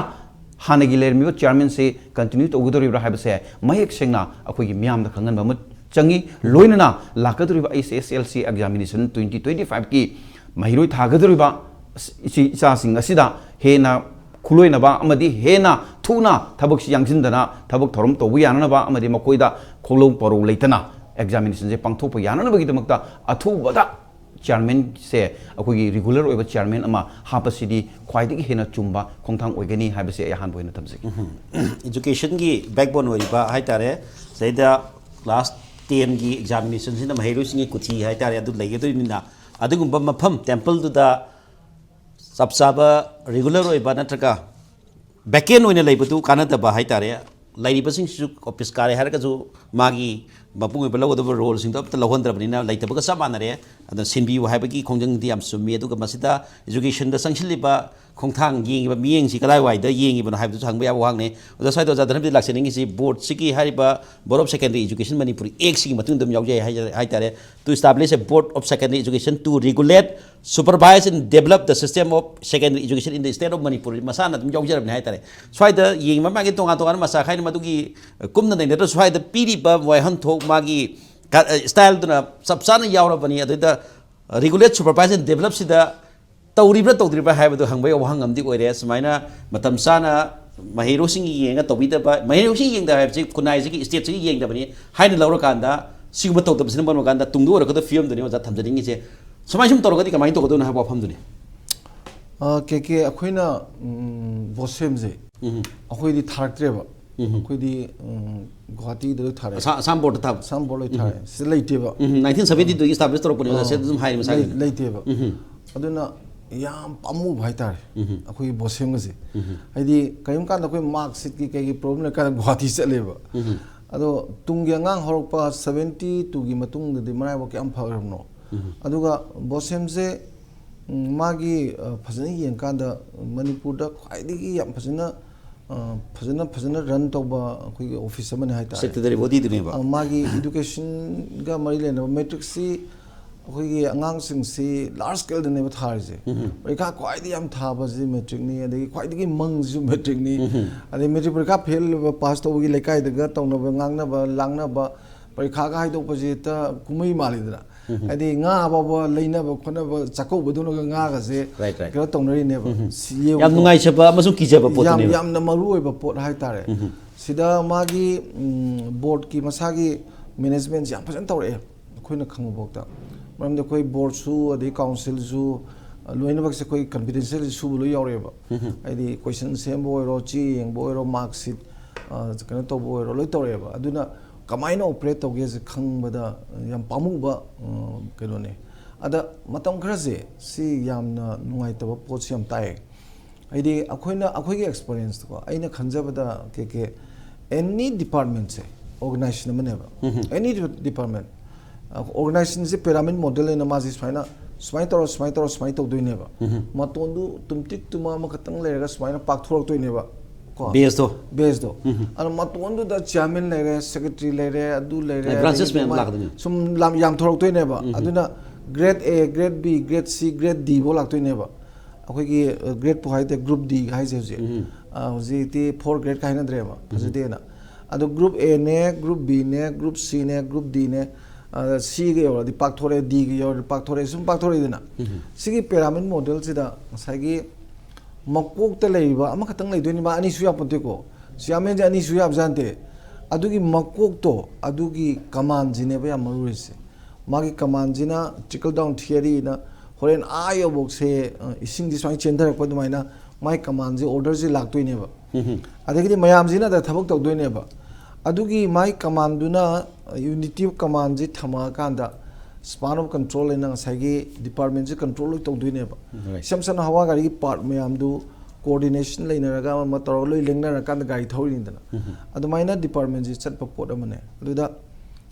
ꯍꯥꯟꯅꯒꯤ ꯂꯩꯔꯝꯃꯤꯕ chairmanꯁꯦ continue ꯇꯧꯒꯗꯧꯔꯤꯕ꯭ꯔꯥ ꯍꯥꯏꯕꯁꯦ ꯃꯌꯦꯛ ꯁꯦꯡꯅ ꯑꯩꯈꯣꯏꯒꯤ ꯃꯤꯌꯥꯝꯗ ꯈꯪꯍꯟꯕ ꯑꯃ ꯆꯪꯉꯤ꯫ ꯂꯣꯏꯅꯅ ꯂꯥꯛꯀꯗꯧꯔꯤꯕ H S S L C examination twenty twenty fiveꯀꯤ ꯃꯍꯩꯔꯣꯏ ꯊꯥꯒꯗꯧꯔꯤꯕ ꯏꯆꯦ ꯏꯆꯥꯁꯤꯡ ꯑꯁꯤꯗ ꯍꯦꯟꯅ ꯈꯨꯂꯣꯏꯅꯕ ꯑꯃꯗꯤ ꯍꯦꯟꯅ ꯊꯨꯅ ꯊꯕꯛꯁꯤ ꯌꯥꯡꯁꯤꯟꯗꯅ ꯊꯕꯛ ꯊꯧꯔꯝ ꯇꯧꯕ ꯌꯥꯅꯅꯕ ꯑꯃꯗꯤ ꯃꯈꯣꯏꯗ ꯈꯣꯡꯂꯧ ꯄꯔꯧ ꯂꯩꯇꯅ examinationꯁꯦ ꯄꯥꯡꯊꯣꯛꯄ ꯌꯥꯅꯅꯕꯒꯤꯗꯃꯛꯇ ꯑꯊꯨꯕꯗ chairmanꯁꯦ, ꯑꯩꯈꯣꯏꯒꯤ regular ꯑꯣꯏꯕ chairman ꯑꯃ ꯍꯥꯞꯄꯁꯤꯗꯤ ꯈ꯭ꯋꯥꯏꯗꯒꯤ ꯍꯦꯟꯅ ꯆꯨꯝꯕ ꯈꯣꯡꯊꯥꯡ ꯑꯣꯏꯒꯅꯤ ꯍꯥꯏꯕꯁꯦ ꯑꯩ ꯑꯍꯥꯟꯕ ꯑꯣꯏꯅ ꯊꯝꯖꯒꯦ꯫ Educationꯒꯤ backbone ꯑꯣꯏꯔꯤꯕ ꯍꯥꯏꯇꯥꯔꯦ, ꯁꯤꯗꯩꯗ class tenꯒꯤ examinationꯁꯤꯅ ꯃꯍꯩꯔꯣꯏꯁꯤꯡꯒꯤ ꯀꯨꯊꯤ ꯍꯥꯏꯇꯥꯔꯦ, ꯑꯗꯨ ꯂꯩꯒꯗꯣꯏꯅꯤꯅ, ꯑꯗꯨꯒꯨꯝꯕ ꯃꯐꯝ templeꯗꯨꯗ ꯆꯞ ꯆꯥꯕ regular ꯑꯣꯏꯕ ꯅꯠꯇ꯭ꯔꯒ vacant ꯑꯣꯏꯅ ꯂꯩꯕꯗꯨ ꯀꯥꯟꯅꯗꯕ ꯍꯥꯏꯇꯥꯔꯦ꯫ ꯂꯩꯔꯤꯕꯁꯤꯡꯁꯤꯁꯨ office ꯀꯥꯔꯦ ꯍꯥꯏꯔꯒꯁꯨ ꯃꯥꯒꯤ ꯃꯄꯨꯡ ꯑꯣꯏꯕ ꯂꯧꯒꯗꯕ roleꯁꯤꯡꯗꯣ ꯑꯝꯇ ꯂꯧꯍꯟꯗ꯭ꯔꯕꯅꯤꯅ ꯂꯩꯇꯕꯒ ꯆꯞ ꯃꯥꯟꯅꯔꯦ꯫ ꯑꯗꯨꯅ ꯁꯤꯟꯕꯤꯌꯨ ꯍꯥꯏꯕꯒꯤ ꯈꯣꯡꯖꯪꯗꯤ ꯌꯥꯝ ꯆꯨꯝꯃꯤ꯫ ꯑꯗꯨꯒ ꯃꯁꯤꯗ educationꯗ ꯆꯪꯁꯤꯜꯂꯤꯕ ꯈꯣꯡꯊꯥꯡ ꯌꯦꯡꯉꯤꯕ ꯃꯤꯠꯌꯦꯡꯁꯤ ꯀꯗꯥꯏꯋꯥꯏꯗ ꯌꯦꯡꯉꯤꯕꯅꯣ ꯍꯥꯏꯕꯗꯨꯁꯨ ꯍꯪꯕ ꯌꯥꯕ ꯋꯥꯍꯪꯅꯤ꯫ ꯑꯣꯖꯥ, ꯁ꯭ꯋꯥꯏꯗ ꯑꯣꯖꯥ ꯙꯅꯄꯇꯤ ꯂꯥꯛꯆꯅꯤꯡꯉꯤꯁꯤ ꯕꯣꯔꯗꯁꯤꯒꯤ ꯍꯥꯏꯔꯤꯕ Board of Secondary Education Manipur Actꯁꯤꯒꯤ ꯃꯇꯨꯡꯗ ꯑꯗꯨꯝ ꯌꯥꯎꯖꯩ ꯍꯥꯏꯖ-, ꯍꯥꯏꯇꯥꯔꯦ, to establish a Board of Secondary Education to regulate, supervise and develop the system of secondary education in the state of Manipur ꯃꯁꯥꯅ ꯑꯗꯨꯝ ꯌꯥꯎꯖꯔꯕꯅꯤ ꯍꯥꯏꯇꯥꯔꯦ꯫ ꯁ꯭ꯋꯥꯏꯗ ꯌꯦꯡꯕ ꯃꯥꯒꯤ ꯇꯣꯉꯥꯟ ꯇꯣꯉꯥꯟꯕ ꯃꯆꯥ ꯈꯥꯏꯅ ꯃꯗꯨꯒꯤ ꯀꯨꯝꯅ ꯅꯩꯅꯗ꯭ꯔꯁꯨ ꯁ꯭ꯋꯥꯏꯗ ꯄꯤꯔꯤꯕ ꯋꯥꯍꯟꯊꯣꯛ ꯃꯥꯒꯤ ꯀ-, ꯁ꯭ꯇꯥꯏꯜꯗꯨꯅ ꯆꯞ ꯆꯥꯅ ꯌꯥꯎꯔꯕꯅꯤ꯫ ꯑꯗꯨꯗ regulate, supervise and developꯁꯤꯗ ꯇꯧꯔꯤꯕ꯭ꯔꯥ ꯇꯧꯗ꯭ꯔꯤꯕ꯭ꯔꯥ ꯍꯥꯏꯕꯗꯨ ꯍꯪꯕꯒꯤ ꯋꯥꯍꯪ ꯑꯃꯗꯤ ꯑꯣꯏꯔꯦ꯫ ꯁꯨꯃꯥꯏꯅ ꯃꯇꯝ ꯆꯥꯅ ꯃꯍꯩꯔꯣꯏꯁꯤꯡꯒꯤ ꯌꯦꯡꯉ ꯇꯧꯕꯤꯗꯕ, ꯃꯍꯩꯔꯣꯏꯁꯤꯡ ꯌꯦꯡꯗꯕ ꯍꯥꯏꯕꯁꯤ ꯈꯨꯟꯅꯥꯏꯁꯤꯒꯤ, stateꯁꯤꯒꯤ ꯌꯦꯡꯗꯕꯅꯤ ꯍꯥꯏꯅ ꯂꯧꯔꯀꯥꯟꯗ, ꯁꯤꯒꯨꯝꯕ ꯇꯧꯗꯕꯁꯤꯅ ꯃꯔꯝ ꯑꯣꯏꯔꯀꯥꯟꯗ ꯇꯨꯡꯗ ꯑꯣꯏꯔꯛꯀꯗꯕ ꯐꯤꯕꯝꯗꯨꯅꯤ ꯑꯣꯖꯥ ꯊꯝꯖꯅꯤꯡꯉꯤꯁꯦ꯫ ꯁꯨꯃꯥꯏꯅ ꯁꯨꯝ ꯇꯧꯔꯒꯗꯤ ꯀꯃꯥꯏꯅ ꯇꯧꯒꯗꯣꯏꯅꯣ ꯍꯥꯏꯕ ꯋꯥꯐꯝꯗꯨꯅꯤ꯫ ꯑ, ꯀꯦ ꯀꯦ, ꯑꯩꯈꯣꯏꯅ, ꯎꯝ, ꯕꯣꯁꯦꯝꯁꯦ ꯎꯝ꯫ ꯑꯩꯈꯣꯏꯗꯤ ꯊꯥꯔꯛꯇ꯭ꯔꯦꯕ꯫ ꯎꯝ꯫ ꯑꯩꯈꯣꯏꯗꯤ, ꯎꯝ, ꯒꯨꯍꯥꯇꯤꯗ ꯂꯣꯏ ꯊꯥꯔꯛꯑꯦ꯫ ꯑꯁꯥ-, ꯑꯁꯥꯝ ꯕꯣꯔꯗ ꯊꯥꯕ? ꯑꯁꯥꯝ ꯕꯣꯔꯗ ꯂꯣꯏ ꯊꯥꯔꯛꯑꯦ꯫ ꯁꯤꯗ ꯂꯩꯇꯦꯕ꯫ ꯎꯝ, nineteen seventy two ꯗꯒꯤ establish ꯇꯧꯔꯛꯄꯅꯦ ꯑꯣꯖꯥ, ꯑꯥ, ꯁꯤꯗ ꯑꯗꯨꯝ ꯍꯥꯏꯔꯤ ꯃꯁꯥꯒꯤ꯫ ꯂꯩ-, ꯂꯩꯇꯦꯕ꯫ ꯎꯝ꯫ ꯑꯗꯨꯅ ꯌꯥꯝ ꯄꯥꯝꯃꯨꯕ ꯍꯥꯏꯇꯥꯔꯦ꯫ ꯎꯝ꯫ ꯑꯩꯈꯣꯏꯒꯤ ꯕꯣꯁꯦꯝꯒꯁꯦ꯫ ꯎꯝ꯫ ꯍꯥꯏꯗꯤ ꯀꯔꯤꯒꯨꯝꯕ ꯀꯥꯟꯗ ꯑꯩꯈꯣꯏ mark sheetꯀꯤ ꯀꯩꯒꯤ problem ꯂꯩꯔꯀꯥꯟꯗ ꯒꯨꯍꯥꯇꯤ ꯆꯠꯂꯦꯕ꯫ ꯎꯝ꯫ ꯑꯗꯣ ꯇꯨꯡꯒꯤ ꯑꯉꯥꯡ ꯍꯧꯔꯛꯄ seventy two ꯒꯤ ꯃꯇꯨꯡꯗꯗꯤ ꯃꯔꯥꯏꯕꯛ ꯀꯌꯥꯝ ꯐꯈ꯭ꯔꯕꯅꯣ꯫ ꯎꯝ꯫ ꯑꯗꯨꯒ ꯕꯣꯁꯦꯝꯁꯦ, ꯎꯝ, ꯃꯥꯒꯤ, ꯑ, ꯐꯖꯅ ꯌꯦꯡꯀꯥꯟꯗ ꯃꯅꯤꯄꯨꯔꯗ ꯈ꯭ꯋꯥꯏꯗꯒꯤ ꯌꯥꯝ ꯐꯖꯅ, ꯑ, ꯐꯖꯅ, ꯐꯖꯅ run ꯇꯧꯕ ꯑꯩꯈꯣꯏꯒꯤ office ꯑꯃꯅꯤ ꯍꯥꯏꯇꯥꯔꯦ꯫ Statutory bodyꯗꯨꯅꯦꯕ꯫ ꯑ, ꯃꯥꯒꯤ educationꯒ ꯃꯔꯤ ꯂꯩꯅꯕ matricꯁꯤ ꯑꯩꯈꯣꯏꯒꯤ ꯑꯉꯥꯡꯁꯤꯡꯁꯤ large scaleꯗꯅꯦꯕ ꯊꯥꯔꯤꯁꯦ꯫ ꯎꯝ꯫ ꯄꯔꯤꯈꯥ ꯈ꯭ꯋꯥꯏꯗꯒꯤ ꯌꯥꯝ ꯊꯥꯕꯁꯤ matricꯅꯤ, ꯑꯗꯒꯤ ꯈ꯭ꯋꯥꯏꯗꯒꯤ ꯃꯪꯁꯤꯁꯨ matricꯅꯤ꯫ ꯎꯝ꯫ ꯑꯗꯩ matric ꯄꯔꯤꯈꯥ fail ꯑꯣꯏꯕ, pass ꯇꯧꯕꯒꯤ ꯂꯩꯀꯥꯏꯗꯒ ꯇꯧꯅꯕ, ꯉꯥꯡꯅꯕ, ꯂꯥꯡꯅꯕ, ꯄꯔꯤꯈꯥꯒ ꯍꯥꯏꯗꯣꯛꯄꯁꯤ ꯍꯦꯛꯇ ꯀꯨꯝꯍꯩ ꯃꯥꯜꯂꯤꯗꯅ꯫ ꯎꯝ꯫ ꯍꯥꯏꯗꯤ ꯉꯥ ꯐꯥꯎꯕ ꯂꯩꯅꯕ ꯈꯣꯠꯅꯕ ꯆꯥꯛꯀꯧꯕꯗꯧꯅꯒ ꯉꯥꯒꯁꯦ right, right꯫ ꯀꯩꯅꯣ ꯇꯧꯅꯔꯤꯅꯦꯕ꯫ ꯎꯝ꯫ ꯁꯤ ꯌꯦꯡꯉꯨꯀꯣ꯫ ꯌꯥꯝ ꯅꯨꯡꯉꯥꯏꯖꯕ ꯑꯃꯁꯨꯡ ꯀꯤꯖꯕ ꯌꯥꯝ, ꯄꯣꯠꯇꯨꯅꯦꯕ꯫ ꯌꯥꯝꯅ ꯃꯔꯨ ꯑꯣꯏꯕ ꯄꯣꯠ ꯍꯥꯏꯇꯥꯔꯦ꯫ ꯎꯝ꯫ ꯁꯤꯗ ꯃꯥꯒꯤ, ꯎꯝ, boardꯀꯤ ꯃꯁꯥꯒꯤ managementꯁꯦ ꯌꯥꯝ ꯐꯖꯅ ꯇꯧꯔꯛꯑꯦ꯫ ꯑꯩꯈꯣꯏꯅ ꯈꯪꯕꯐꯥꯎꯗ꯫ ꯃꯔꯝꯗꯤ ꯑꯩꯈꯣꯏ boardꯁꯨ ꯑꯗꯩ councilꯁꯨ, ꯑ, ꯂꯣꯏꯅꯃꯛꯁꯦ ꯑꯩꯈꯣꯏ confidentialꯁꯦ ꯁꯨꯕ ꯂꯣꯏ ꯌꯥꯎꯔꯛꯑꯦꯕ꯫ ꯎꯝ꯫ ꯍꯥꯏꯗꯤ question ꯁꯦꯝꯕ ꯑꯣꯏꯔꯣ, ꯆꯦ ꯌꯦꯡꯕ ꯑꯣꯏꯔꯣ, mark sheet, ꯑ, ꯀꯩꯅꯣ ꯇꯧꯕ ꯑꯣꯏꯔꯣ, ꯂꯣꯏ ꯇꯧꯔꯛꯑꯦꯕ꯫ ꯑꯗꯨꯅ ꯀꯃꯥꯏꯅ operate ꯇꯧꯒꯦꯁꯦ ꯈꯪꯕꯗ ꯌꯥꯝ ꯄꯥꯝꯃꯨꯕ, ꯑ, ꯀꯩꯅꯣꯅꯦ꯫ ꯑꯗ ꯃꯇꯝ ꯈꯔꯁꯦ ꯁꯤ ꯌꯥꯝꯅ ꯅꯨꯡꯉꯥꯏꯇꯕ ꯄꯣꯠꯁꯤ ꯌꯥꯝ ꯇꯥꯏ꯫ ꯍꯥꯏꯗꯤ ꯑꯩꯈꯣꯏꯅ, ꯑꯩꯈꯣꯏꯒꯤ experienceꯇꯀꯣ, ꯑꯩꯅ ꯈꯟꯖꯕꯗ ꯀꯦ ꯀꯦ, any departmentꯁꯦ organization ꯑꯃꯅꯦꯕ꯫ ꯎꯝ꯫ Any department, ꯑ, organizationꯁꯦ pyramid model ꯍꯥꯏꯅ ꯃꯥꯁꯦ ꯁꯨꯃꯥꯏꯅ ꯁꯨꯃꯥꯏꯅ ꯇꯧꯔ ꯁꯨꯃꯥꯏꯅ ꯇꯧꯔ ꯁꯨꯃꯥꯏꯅ ꯇꯧꯗꯣꯏꯅꯦꯕ꯫ ꯃꯇꯣꯟꯗꯨ ꯇꯨꯝꯇꯤꯛ ꯇꯨꯝꯃ ꯑꯃꯈꯛꯇꯪ ꯂꯩꯔꯒ ꯁꯨꯃꯥꯏꯅ ꯄꯥꯛꯊꯣꯔꯛꯇꯣꯏꯅꯦꯕ ꯀꯣ꯫ Base ꯇꯣ꯫ Base ꯇꯣ꯫ ꯑꯗꯣ ꯃꯇꯣꯟꯗꯨꯗ chairman ꯂꯩꯔꯦ, secretary ꯂꯩꯔꯦ, ꯑꯗꯨ ꯂꯩꯔꯦ, ꯑꯦ, branches ꯑꯗꯒꯤꯗꯤ ꯃꯌꯥꯝ ꯃꯥꯏ ꯂꯥꯛꯀꯗꯣꯏꯅꯦ꯫ ꯁꯨꯝ ꯂꯥꯝ-, ꯌꯥꯝꯊꯣꯔꯛꯇꯣꯏꯅꯦꯕ꯫ ꯑꯗꯨꯅ grade A, grade B, grade C, grade D ꯐꯥꯎ ꯂꯥꯛꯇꯣꯏꯅꯦꯕ꯫ ꯑꯩꯈꯣꯏꯒꯤ grade ꯄꯨ ꯍꯥꯏꯗꯦ, group D ꯍꯥꯏꯁꯦ ꯍꯧꯖꯤꯛ꯫ ꯑ, ꯍꯧꯖꯤꯛꯇꯤ four grade ꯀꯥꯏꯅꯗ꯭ꯔꯦꯕ, ꯐꯖꯗꯦꯅ꯫ ꯑꯗꯣ group A ꯅꯦ, group B ꯅꯦ, group C ꯅꯦ, group D ꯅꯦ, ꯑꯗ C ꯒ ꯌꯧꯔꯗꯤ ꯄꯥꯛꯊꯣꯔꯛꯑꯦ, D ꯒ ꯌꯧꯔꯗꯤ ꯄꯥꯛꯊꯣꯔꯛꯑꯦ, ꯁꯨꯝ ꯄꯥꯛꯊꯣꯔꯛꯏꯗꯅ꯫ ꯁꯤꯒꯤ pyramid model ꯁꯤꯗ ꯉꯁꯥꯏꯒꯤ ꯃꯀꯣꯛꯇ ꯂꯩꯔꯤꯕ ꯑꯃꯈꯛꯇꯪ ꯂꯩꯗꯣꯏꯅꯤ, ꯃꯥ ꯑꯅꯤ ꯁꯨ ꯌꯥꯄꯣꯟꯇꯦꯀꯣ꯫ Chairman ꯁꯦ ꯑꯅꯤ ꯁꯨ ꯌꯥꯕꯖꯥꯠ ꯅꯠꯇꯦ꯫ ꯑꯗꯨꯒꯤ ꯃꯀꯣꯛꯇꯣ, ꯑꯗꯨꯒꯤ command ꯁꯤꯅꯦꯕ ꯌꯥꯝ ꯃꯔꯨ ꯑꯣꯏꯔꯤꯁꯦ꯫ ꯃꯥꯒꯤ command ꯁꯤꯅ trickle down theory ꯅ ꯍꯣꯔꯦꯟ ꯑꯥ ꯌꯧꯕꯣꯛꯁꯦ, ꯑ, ꯏꯁꯤꯡꯁꯦ ꯁꯨꯃꯥꯏꯅ ꯆꯦꯟꯊꯔꯛꯄ ꯑꯗꯨꯃꯥꯏꯅ ꯃꯥꯒꯤ command ꯁꯦ, order ꯁꯦ ꯂꯥꯛꯇꯣꯏꯅꯦꯕ꯫ ꯑꯗꯒꯤꯗꯤ ꯃꯌꯥꯝꯁꯤꯅ ꯑꯗ ꯊꯕꯛ ꯇꯧꯗꯣꯏꯅꯦꯕ꯫ ꯑꯗꯨꯒꯤ ꯃꯥꯒꯤ command ꯗꯨꯅ, unity of command say ꯊꯝꯃꯛꯑꯀꯥꯟꯗ span of control ꯍꯥꯏꯅ ꯉꯁꯥꯏꯒꯤ department ꯁꯦ control ꯂꯣꯏ ꯇꯧꯗꯣꯏꯅꯦꯕ꯫ Right. ꯏꯁꯝ ꯁꯝꯅ ꯍꯋꯥ ꯒꯥꯔꯤꯒꯤ part ꯃꯌꯥꯝꯗꯨ coordination ꯂꯩꯅꯔꯒ ꯑꯃ ꯑꯃ ꯇꯧꯔꯒ ꯂꯣꯏ ꯂꯦꯡꯅꯔꯀꯥꯟꯗ ꯒꯥꯔꯤ ꯊꯧꯔꯤꯅꯤꯗꯅ꯫ ꯑꯗꯨꯃꯥꯏꯅ department ꯁꯦ ꯆꯠꯄ ꯄꯣꯠ ꯑꯃꯅꯦ꯫ ꯑꯗꯨꯗ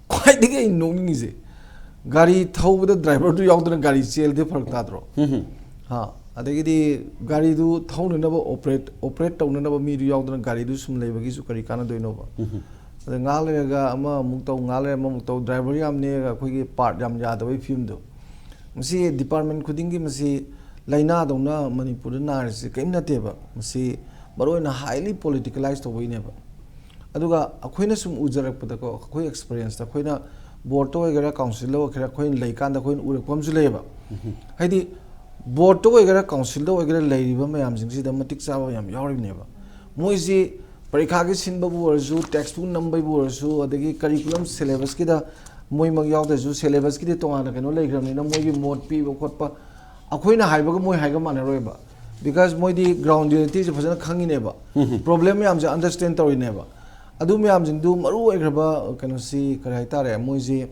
ꯈ꯭ꯋꯥꯏꯗꯒꯤ ꯑꯩ ꯅꯣꯛꯅꯤꯡꯉꯤꯁꯦ, ꯒꯥꯔꯤ ꯊꯧꯕꯗ driver ꯗꯨ ꯌꯥꯎꯗꯅ ꯒꯥꯔꯤ ꯆꯦꯜꯂꯗꯤ ꯐꯔꯛ ꯇꯥꯗ꯭ꯔꯣ? ꯍꯥ, ꯑꯗꯒꯤꯗꯤ ꯒꯥꯔꯤꯗꯨ ꯊꯧꯅꯅꯕ operate, operate ꯇꯧꯅꯅꯕ ꯃꯤꯗꯨ ꯌꯥꯎꯗꯅ ꯒꯥꯔꯤꯗꯨ ꯁꯨꯝ ꯂꯩꯕꯒꯤꯁꯨ ꯀꯔꯤ ꯀꯥꯟꯅꯗꯣꯏꯅꯣꯕ? ꯑꯗ ꯉꯥꯏꯍꯥꯛ ꯂꯩꯔꯒ ꯑꯃ ꯑꯃꯨꯛ ꯇꯧ, ꯉꯥꯏꯍꯥꯛ ꯂꯩꯔꯒ ꯑꯃꯃꯨꯛ ꯇꯧ, driver ꯌꯥꯝ ꯅꯦꯛꯑꯒ ꯑꯩꯈꯣꯏꯒꯤ part ꯌꯥꯝ ꯌꯥꯗꯕꯒꯤ ꯐꯤꯕꯝꯗꯣ꯫ ꯃꯁꯤ department ꯈꯨꯗꯤꯡꯒꯤ ꯃꯁꯤ ꯂꯥꯏꯅꯥꯗꯧꯅ ꯃꯅꯤꯄꯨꯔꯗ ꯅꯥꯔꯤꯁꯤ ꯀꯔꯤꯝ ꯅꯠꯇꯦꯕ꯫ ꯃꯁꯤ ꯃꯔꯨꯑꯣꯏꯅ highly politicalize ꯇꯧꯕꯒꯤꯅꯦꯕ꯫ ꯑꯗꯨꯒ ꯑꯩꯈꯣꯏꯅ ꯁꯨꯝ ꯎꯖꯔꯛꯄꯗꯀꯣ, ꯑꯩꯈꯣꯏ experience ꯇ, ꯑꯩꯈꯣꯏꯅ board ꯇ ꯑꯣꯏꯒꯦꯔꯥ council ꯗ ꯑꯣꯏꯒꯦꯔꯥ, ꯑꯩꯈꯣꯏꯅ ꯂꯩꯀꯥꯟꯗ ꯑꯩꯈꯣꯏꯅ ꯎꯔꯛꯄ ꯑꯃꯁꯨ ꯂꯩꯌꯦꯕ꯫ ꯍꯥꯏꯗꯤ board ꯇ ꯑꯣꯏꯒꯦꯔꯥ council ꯗ ꯑꯣꯏꯒꯦꯔꯥ ꯂꯩꯔꯤꯕ ꯃꯌꯥꯝꯁꯤꯡꯁꯤꯗ ꯃꯇꯤꯛ ꯆꯥꯕ ꯌꯥꯝ ꯌꯥꯎꯔꯤꯕꯅꯦꯕ꯫ ꯃꯣꯏꯁꯤ ꯄꯔꯤꯈꯥꯒꯤ ꯁꯤꯟꯕꯕꯨ ꯑꯣꯏꯔꯁꯨ, textbook ꯅꯝꯕꯩꯕꯨ ꯑꯣꯏꯔꯁꯨ, ꯑꯗꯒꯤ curriculum syllabus ꯀꯤꯗ ꯃꯣꯏꯃꯛ ꯌꯥꯎꯗ꯭ꯔꯁꯨ, syllabus ꯀꯤꯗꯤ ꯇꯣꯉꯥꯟꯅ ꯀꯩꯅꯣ ꯂꯩꯈ꯭ꯔꯕꯅꯤꯅ ꯃꯣꯏꯒꯤ ꯃꯣꯠ ꯄꯤꯕ ꯈꯣꯠꯄ, ꯑꯩꯈꯣꯏꯅ ꯍꯥꯏꯕꯒ ꯃꯣꯏ ꯍꯥꯏꯒ ꯃꯥꯟꯅꯔꯣꯏꯕ꯫ Because ꯃꯣꯏꯗꯤ ground reality ꯁꯦ ꯐꯖꯅ ꯈꯪꯉꯤꯅꯦꯕ, problem ꯃꯌꯥꯝꯁꯦ understand ꯇꯧꯔꯤꯅꯦꯕ꯫ ꯑꯗꯨ ꯃꯌꯥꯝꯁꯤꯡꯗꯨ ꯃꯔꯨ ꯑꯣꯏꯈ꯭ꯔꯕ ꯀꯩꯅꯣꯁꯤ ꯀꯔꯤ ꯍꯥꯏꯇꯥꯔꯦ, ꯃꯣꯏꯁꯤ,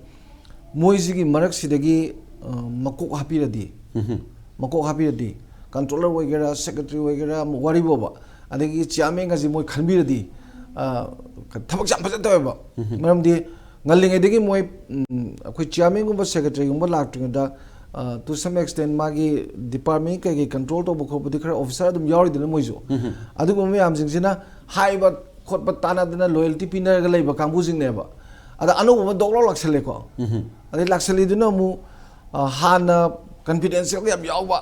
ꯃꯣꯏꯁꯤꯒꯤ ꯃꯔꯛꯁꯤꯗꯒꯤ, ꯑ, ꯃꯀꯣꯛ ꯍꯥꯞꯄꯤꯔꯗꯤ, ꯃꯀꯣꯛ ꯍꯥꯞꯄꯤꯔꯗꯤ, controller ꯑꯣꯏꯒꯦꯔꯥ, secretary ꯑꯣꯏꯒꯦꯔꯥ, ꯋꯥꯔꯤꯕꯣꯕ, ꯑꯗꯒꯤ chairman ꯒꯁꯤ ꯃꯣꯏ ꯈꯟꯕꯤꯔꯗꯤ, ꯑ, ꯊꯕꯛꯁꯦ ꯌꯥꯝ ꯐꯖꯅ ꯇꯧꯋꯦꯕ꯫ ꯃꯔꯝꯗꯤ ꯉꯜꯂꯤꯉꯩꯗꯒꯤ ꯃꯣꯏ, ꯎꯝ, ꯑꯩꯈꯣꯏ chairman ꯒꯨꯝꯕ secretary ꯒꯨꯝꯕ ꯂꯥꯛꯇ꯭ꯔꯤꯉꯩꯗ To some extent ꯃꯥꯒꯤ department ꯀꯩꯀꯩ control ꯇꯧꯕ ꯈꯣꯠꯄꯗꯤ ꯈꯔ officer ꯑꯗꯨꯝ ꯌꯥꯎꯔꯤꯗꯅ ꯃꯣꯏꯁꯨ꯫ ꯑꯗꯨꯒꯨꯝꯕ ꯃꯌꯥꯝꯁꯤꯡꯁꯤꯅ ꯍꯥꯏꯕ ꯈꯣꯠꯄ ꯇꯥꯟꯅꯗꯅ loyalty ꯄꯤꯅꯔꯒ ꯂꯩꯕ ꯀꯥꯡꯕꯨꯁꯤꯡꯅꯦꯕ꯫ ꯑꯗ ꯑꯅꯧꯕ ꯑꯃ ꯗꯣꯛ ꯂꯥꯎ ꯂꯥꯛꯁꯜꯂꯦꯀꯣ꯫ ꯑꯗꯩ ꯂꯥꯛꯁꯜꯂꯤꯗꯨꯅ ꯑꯃꯨꯛ, ꯑ, ꯍꯥꯟꯅ confidential ꯌꯥꯝ ꯌꯥꯎꯕ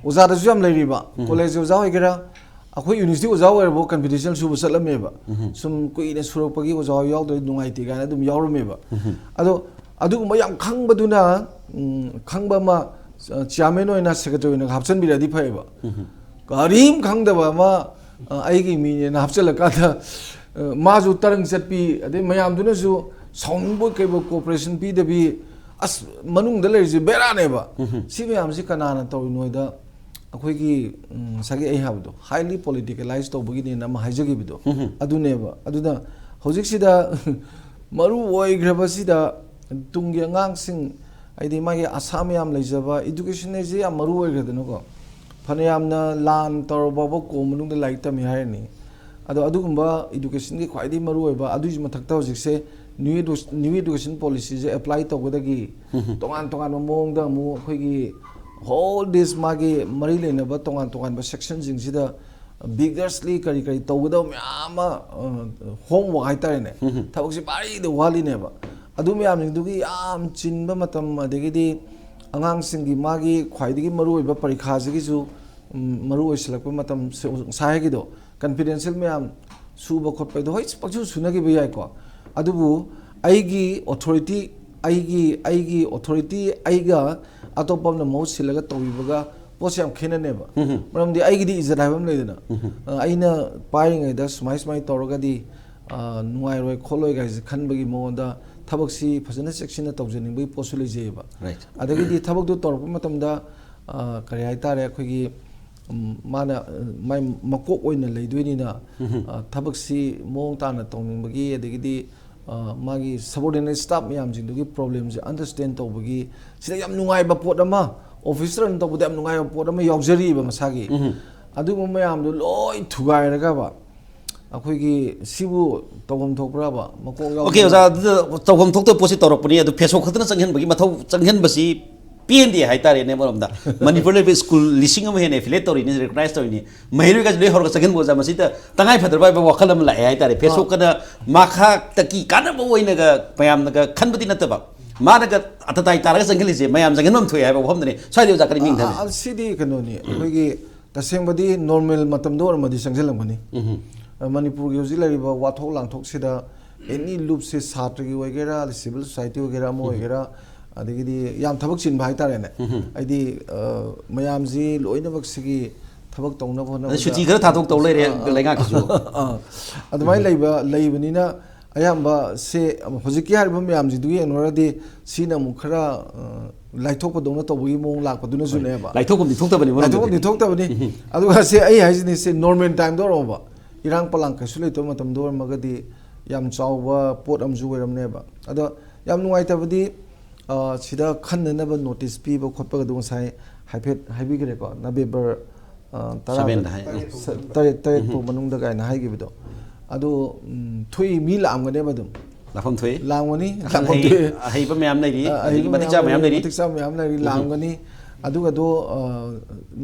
ꯑꯣꯖꯥꯗꯁꯨ ꯌꯥꯝ ꯂꯩꯔꯤꯕ, college ꯑꯣꯖꯥ ꯑꯣꯏꯒꯦꯔꯥ, ꯑꯩꯈꯣꯏ university ꯑꯣꯖꯥ ꯑꯣꯏꯔꯕ confidential ꯁꯨꯕ ꯆꯠꯂꯝꯃꯦꯕ꯫ ꯁꯨꯝ ꯀꯨꯏꯅ ꯁꯨꯔꯛꯄꯒꯤ ꯑꯣꯖꯥ ꯍꯣꯏ ꯌꯥꯎꯗ꯭ꯔꯗꯤ ꯅꯨꯡꯉꯥꯏꯇꯦ ꯀꯥꯏꯅ ꯑꯗꯨꯝ ꯌꯥꯎꯔꯝꯃꯦꯕ꯫ ꯑꯗꯣ ꯑꯗꯨꯒꯨꯝꯕ ꯌꯥꯝ ꯈꯪꯕꯗꯨꯅ, ꯎꯝ, ꯈꯪꯕ ꯑꯃ, ꯑ, chairman ꯑꯣꯏꯅ, secretary ꯑꯣꯏꯅ ꯍꯥꯞꯆꯤꯟꯕꯤꯔꯗꯤ ꯐꯩꯌꯦꯕ꯫ ꯀꯔꯤꯝ ꯈꯪꯗꯕ ꯑꯃ, ꯑ, ꯑꯩꯒꯤ ꯃꯤꯅꯦꯅ ꯍꯥꯞꯆꯤꯜꯂꯀꯥꯟꯗ, ꯑ, ꯃꯥꯁꯨ ꯇꯔꯪ ꯆꯠꯄꯤ, ꯑꯗꯩ ꯃꯌꯥꯝꯗꯨꯅꯁꯨ ꯁꯥꯎꯅꯤꯡꯕꯣꯏ ꯀꯩꯕꯣꯏ cooperation ꯄꯤꯗꯕꯤ, ꯑꯁ, ꯃꯅꯨꯡꯗ ꯂꯩꯔꯤꯁꯦ ꯕꯦꯔꯥꯅꯦꯕ꯫ ꯁꯤ ꯃꯌꯥꯝꯁꯤ ꯀꯅꯥꯅ ꯇꯧꯔꯤꯅꯣ ꯍꯥꯏꯗ, ꯑꯩꯈꯣꯏꯒꯤ, ꯎꯝ, ꯉꯁꯥꯏꯒꯤ ꯑꯩ ꯍꯥꯏꯕꯗꯣ, highly politicalize ꯇꯧꯕꯒꯤꯅꯦꯅ ꯑꯃ ꯍꯥꯏꯖꯈꯤꯕꯗꯣ, ꯑꯗꯨꯅꯦꯕ꯫ ꯑꯗꯨꯅ ꯍꯧꯖꯤꯛꯁꯤꯗ ꯃꯔꯨ ꯑꯣꯏꯈ꯭ꯔꯕꯁꯤꯗ ꯇꯨꯡꯒꯤ ꯑꯉꯥꯡꯁꯤꯡ, ꯍꯥꯏꯗꯤ ꯃꯥꯒꯤ ꯑꯁꯥ ꯃꯌꯥꯝ ꯂꯩꯖꯕ, education ꯍꯥꯏꯁꯦ ꯌꯥꯝ ꯃꯔꯨ ꯑꯣꯏꯈ꯭ꯔꯦꯗꯅꯀꯣ꯫ ꯐꯅꯌꯥꯝꯅ ꯂꯥꯟ ꯇꯧꯔ ꯐꯥꯎꯕ ꯀꯣꯝ ꯃꯅꯨꯡꯗ ꯂꯥꯏꯔꯤꯛ ꯇꯝꯃꯤ ꯍꯥꯏꯔꯅꯤ꯫ ꯑꯗꯣ ꯑꯗꯨꯒꯨꯝꯕ education ꯒꯤ ꯈ꯭ꯋꯥꯏꯗꯒꯤ ꯃꯔꯨ ꯑꯣꯏꯕ, ꯑꯗꯨꯒꯤ ꯃꯊꯛꯇ ꯍꯧꯖꯤꯛꯁꯦ new edu-, new education policy ꯁꯦ apply ꯇꯧꯕꯗꯒꯤ ꯇꯣꯉꯥꯟ ꯇꯣꯉꯥꯟꯕ ꯃꯑꯣꯡꯗ ꯑꯃꯨꯛ ꯑꯩꯈꯣꯏꯒꯤ whole this ꯃꯥꯒꯤ ꯃꯔꯤ ꯂꯩꯅꯕ ꯇꯣꯉꯥꯟ ꯇꯣꯉꯥꯟꯕ section ꯁꯤꯡꯁꯤꯗ vigorously ꯀꯔꯤ ꯀꯔꯤ ꯇꯧꯒꯗꯕ ꯃꯌꯥꯝ ꯑꯃ, ꯑ, homework ꯍꯥꯏꯇꯥꯔꯦꯅꯦ, ꯊꯕꯛꯁꯦ ꯚꯥꯔꯤꯗ ꯋꯥꯠꯂꯤꯅꯦꯕ꯫ ꯑꯗꯨ ꯃꯌꯥꯝꯁꯤꯡꯗꯨꯒꯤ ꯌꯥꯝ ꯆꯤꯟꯕ ꯃꯇꯝ, ꯑꯗꯒꯤꯗꯤ ꯑꯉꯥꯡꯁꯤꯡꯒꯤ ꯃꯥꯒꯤ ꯈ꯭ꯋꯥꯏꯗꯒꯤ ꯃꯔꯨꯑꯣꯏꯕ ꯄꯔꯤꯈꯥꯁꯤꯒꯤꯁꯨ, ꯎꯝ, ꯃꯔꯨ ꯑꯣꯏꯁꯤꯜꯂꯛꯄ ꯃꯇꯝ, ꯉꯁꯥꯏ ꯍꯥꯏꯒꯤꯗꯣ, confidential ꯃꯌꯥꯝ ꯁꯨꯕ ꯈꯣꯠꯄ ꯍꯥꯏꯗꯣ ꯍꯣꯏ ꯄꯪꯁꯨ ꯁꯨꯅꯈꯤꯕ ꯌꯥꯏꯀꯣ꯫ ꯑꯗꯨꯕꯨ ꯑꯩꯒꯤ authority, ꯑꯩꯒꯤ, ꯑꯩꯒꯤ authority, ꯑꯩꯒ ꯑꯇꯣꯞꯄ ꯑꯃꯅ ꯃꯍꯨꯠ ꯁꯤꯜꯂꯒ ꯇꯧꯕꯤꯕꯒ ꯄꯣꯠꯁꯦ ꯌꯥꯝ ꯈꯦꯠꯅꯅꯦꯕ꯫ ꯃꯔꯝꯗꯤ ꯑꯩꯒꯤꯗꯤ ꯏꯖꯠ ꯍꯥꯏꯕ ꯑꯃ ꯂꯩꯗꯅ꯫ ꯑ, ꯑꯩꯅ ꯄꯥꯏꯔꯤꯉꯩꯗ ꯁꯨꯃꯥꯏ ꯁꯨꯃꯥꯏꯅ ꯇꯧꯔꯒꯗꯤ, ꯑ, ꯅꯨꯡꯉꯥꯏꯔꯣꯏ ꯈꯣꯠꯂꯣꯏ ꯀꯥꯏꯁꯦ ꯈꯟꯕꯒꯤ ꯃꯉꯣꯟꯗ ꯊꯕꯛꯁꯤ ꯐꯖꯅ ꯆꯦꯛꯁꯤꯟꯅ ꯇꯧꯖꯅꯤꯡꯕꯒꯤ ꯄꯣꯠꯁꯨ ꯂꯩꯖꯩꯑꯕ꯫ Right. ꯑꯗꯒꯤꯗꯤ ꯊꯕꯛꯇꯨ ꯇꯧꯔꯛꯄ ꯃꯇꯝꯗ, ꯑ, ꯀꯔꯤ ꯍꯥꯏꯇꯥꯔꯦ, ꯑꯩꯈꯣꯏꯒꯤ, ꯎꯝ, ꯃꯥꯅ, ꯑ, ꯃꯥꯏ ꯃꯀꯣꯛ ꯑꯣꯏꯅ ꯂꯩꯗꯣꯏꯅꯤꯅ, ꯑ, ꯊꯕꯛꯁꯤ ꯃꯑꯣꯡ ꯇꯥꯅ ꯇꯧꯅꯤꯡꯕꯒꯤ, ꯑꯗꯒꯤꯗꯤ, ꯑ, ꯃꯥꯒꯤ subordinate staff ꯃꯌꯥꯝꯁꯤꯡꯗꯨꯒꯤ problem ꯁꯦ understand ꯇꯧꯕꯒꯤ, ꯁꯤꯗ ꯌꯥꯝ ꯅꯨꯡꯉꯥꯏꯕ ꯄꯣꯠ ꯑꯃ, office run ꯇꯧꯕꯗ ꯌꯥꯝ ꯅꯨꯡꯉꯥꯏꯕ ꯄꯣꯠ ꯑꯃ ꯌꯥꯎꯖꯔꯤꯕ ꯃꯁꯥꯒꯤ꯫ ꯑꯗꯨꯒꯨꯝꯕ ꯃꯌꯥꯝꯗꯣ ꯂꯣꯏ ꯊꯨꯒꯥꯏꯔꯒꯕ, ꯑꯩꯈꯣꯏꯒꯤ ꯁꯤꯕꯨ ꯇꯧꯐꯝ ꯊꯣꯛꯄ꯭ꯔꯕ? ꯃꯀꯣꯛ ꯌꯥꯎꯗꯅ꯫ Okay, ꯑꯣꯖꯥ, ꯑꯗꯨꯗ ꯇꯧꯐꯝ ꯊꯣꯛꯇꯕ ꯄꯣꯠꯁꯤ ꯇꯧꯔꯛꯄꯅꯤ, ꯑꯗꯨ ꯐꯦꯁꯕꯨꯛ ꯈꯛꯇꯅ ꯆꯪꯍꯟꯕꯒꯤ ꯃꯊꯧ, ꯆꯪꯍꯟꯕꯁꯤ ꯄꯦꯟꯗꯦ ꯍꯥꯏꯇꯥꯔꯦꯅꯦ꯫ ꯑꯃꯔꯣꯝꯗ ꯃꯅꯤꯄꯨꯔ ꯂꯩꯕ ꯁ꯭ꯀꯨꯜ ꯂꯤꯁꯤꯡ ꯑꯃ ꯍꯦꯟꯅ ꯑꯦꯐꯤꯂꯦꯠ ꯇꯧꯔꯤꯅꯤ, ꯔꯤꯀꯣꯛꯅꯥꯏꯁ ꯇꯧꯔꯤꯅꯤ, ꯃꯍꯩꯔꯣꯏꯒꯁꯨ ꯂꯣꯏ ꯍꯧꯔꯒ ꯆꯪꯁꯤꯟꯕ ꯑꯣꯖꯥ, ꯃꯁꯤꯗ ꯇꯉꯥꯏ ꯐꯗ꯭ꯔꯕ ꯍꯥꯏꯕ ꯋꯥꯈꯜ ꯑꯃ ꯂꯥꯛꯑꯦ ꯍꯥꯏꯇꯥꯔꯦ꯫ ꯐꯦꯁꯕꯨꯛꯀꯅ ꯃꯈꯥꯇꯒꯤ ꯀꯥꯟꯅꯕ ꯑꯣꯏꯅꯒ ꯃꯌꯥꯝꯅꯒ ꯈꯟꯕꯗꯤ ꯅꯠꯇꯕ, ꯃꯥꯅꯒ ꯑꯇꯇꯥꯏ ꯇꯥꯔꯒ ꯆꯪꯁꯤꯜꯂꯤꯁꯦ ꯃꯌꯥꯝ ꯆꯪꯁꯤꯟꯐꯝ ꯊꯣꯛꯑꯦ ꯍꯥꯏꯕ ꯋꯥꯐꯝꯗꯅꯤ꯫ ꯁ꯭ꯋꯥꯏꯗ ꯑꯣꯖꯥ ꯀꯔꯤ ꯃꯤꯡ ꯊꯝꯃꯤ? ꯑ, ꯁꯤꯗꯤ ꯀꯩꯅꯣꯅꯤ, ꯑꯩꯈꯣꯏꯒꯤ ꯇꯁꯦꯡꯕꯗꯤ ꯅꯣꯔꯃꯦꯜ ꯃꯇꯝꯗ ꯑꯣꯏꯔꯝꯃꯗꯤ ꯆꯪꯁꯤꯜꯂꯝꯒꯅꯤ꯫ ꯑ, ꯃꯅꯤꯄꯨꯔꯒꯤ ꯍꯧꯖꯤꯛ ꯂꯩꯔꯤꯕ ꯋꯥꯊꯣꯛ ꯂꯥꯡꯊꯣꯛꯁꯤꯗ ꯑꯦꯅꯤ ꯂꯨꯞꯁꯦ, ꯁꯥꯇ꯭ꯔꯒꯤ ꯑꯣꯏꯒꯦꯔꯥ, ꯑꯗꯩ ꯁꯤꯚꯤꯜ ꯁꯣꯁꯥꯏꯇꯤ ꯑꯣꯏꯒꯦꯔꯥ, ꯑꯃ ꯑꯣꯏꯒꯦꯔꯥ, ꯑꯗꯒꯤꯗꯤ ꯌꯥꯝ ꯊꯕꯛ ꯆꯤꯟꯕ ꯍꯥꯏꯇꯥꯔꯦꯅꯦ꯫ ꯍꯥꯏꯗꯤ, ꯑ, ꯃꯌꯥꯝꯁꯤ ꯂꯣꯏꯅꯃꯛ ꯁꯤꯒꯤ ꯊꯕꯛ ꯇꯧꯅꯕ ꯍꯣꯠꯅꯕꯗ ꯁꯨꯇꯤ ꯈꯔ ꯊꯥꯗꯣꯛꯇꯧ ꯂꯩꯔꯦ ꯑ, ꯑ, ꯂꯩꯉꯥꯛꯀꯤꯁꯨ꯫ ꯑ, ꯑꯗꯨꯃꯥꯏꯅ ꯂꯩꯕ ꯂꯩꯕꯅꯤꯅ ꯑꯌꯥꯝꯕ ꯁꯦ ꯍꯧꯖꯤꯛꯀꯤ ꯍꯥꯏꯔꯤꯕ ꯃꯌꯥꯝꯁꯤꯗꯨꯒ ꯌꯦꯡꯅꯔꯗꯤ ꯁꯤꯅ ꯑꯃꯨꯛ ꯈꯔ, ꯑ, ꯂꯥꯏꯊꯣꯛꯄꯗꯧꯅ ꯇꯧꯕꯒꯤ ꯃꯑꯣꯡ ꯂꯥꯛꯄꯗꯨꯅꯁꯨꯅꯦꯕ꯫ ꯂꯥꯏꯊꯣꯛꯐꯝꯗꯤ ꯊꯣꯛꯇꯕꯅꯤ, ꯃꯔꯝꯗꯤ ꯂꯥꯏꯊꯣꯛꯐꯝꯗꯤ ꯊꯣꯛꯇꯕꯅꯤ꯫ ꯑꯗꯨꯒ ꯁꯦ ꯑꯩ ꯍꯥꯏꯁꯤꯅꯤ, ꯁꯦ ꯅꯣꯔꯃꯦꯜ ꯇꯥꯏꯝꯗ ꯑꯣꯏꯔꯝꯃꯕ, ꯏꯔꯥꯡ ꯄꯂꯥꯡ ꯀꯩꯁꯨ ꯂꯩꯇꯕ ꯃꯇꯝꯗ ꯑꯣꯏꯔꯝꯃꯒꯗꯤ ꯌꯥꯝ ꯆꯥꯎꯕ ꯄꯣꯠ ꯑꯃꯁꯨ ꯑꯣꯏꯔꯝꯅꯦꯕ꯫ ꯑꯗꯣ ꯌꯥꯝ ꯅꯨꯡꯉꯥꯏꯇꯕꯗꯤ, ꯑ, ꯁꯤꯗ ꯈꯟꯅꯅꯕ ꯅꯣꯇꯤꯁ ꯄꯤꯕ ꯈꯣꯠꯄꯒꯗꯣ ꯉꯁꯥꯏ ꯍꯥꯏꯐꯦꯠ ꯍꯥꯏꯕꯤꯈ꯭ꯔꯦꯀꯣ, ꯅꯕꯦꯝꯕꯔ, ꯑ, ꯇꯔꯥ, ꯁꯚꯦꯟꯗ ꯍꯥꯏ꯫ ꯁ-, ꯇꯔꯦꯠ, ꯇꯔꯦꯠ ꯐꯥꯎ ꯃꯅꯨꯡꯗ ꯀꯥꯏꯅ ꯍꯥꯏꯈꯤꯕꯗꯣ꯫ ꯑꯗꯣ, ꯎꯝ, ꯊꯣꯛꯏ ꯃꯤ ꯂꯥꯛꯑꯝꯒꯅꯦꯕ ꯑꯗꯨꯝ꯫ ꯂꯥꯛꯐꯝ ꯊꯣꯛꯏ꯫ ꯂꯥꯛꯑꯝꯒꯅꯤ, ꯑꯈꯪ ꯂꯥꯛꯐꯝ ꯑꯍꯩ, ꯊꯣꯛꯏ꯫ ꯑꯍꯩꯕ ꯃꯌꯥꯝ ꯂꯩꯔꯤ, ꯑ, ꯑꯗꯒꯤ ꯑꯍꯩꯕ ꯃꯇꯤꯛ ꯆꯥꯕ ꯃꯌꯥꯝ ꯂꯩꯔꯤ꯫ ꯃꯇꯤꯛ ꯆꯥꯕ ꯃꯌꯥꯝ ꯂꯩꯔꯤ, ꯂꯥꯛꯑꯝꯒꯅꯤ꯫ ꯑꯗꯨꯒꯗꯣ, ꯑ,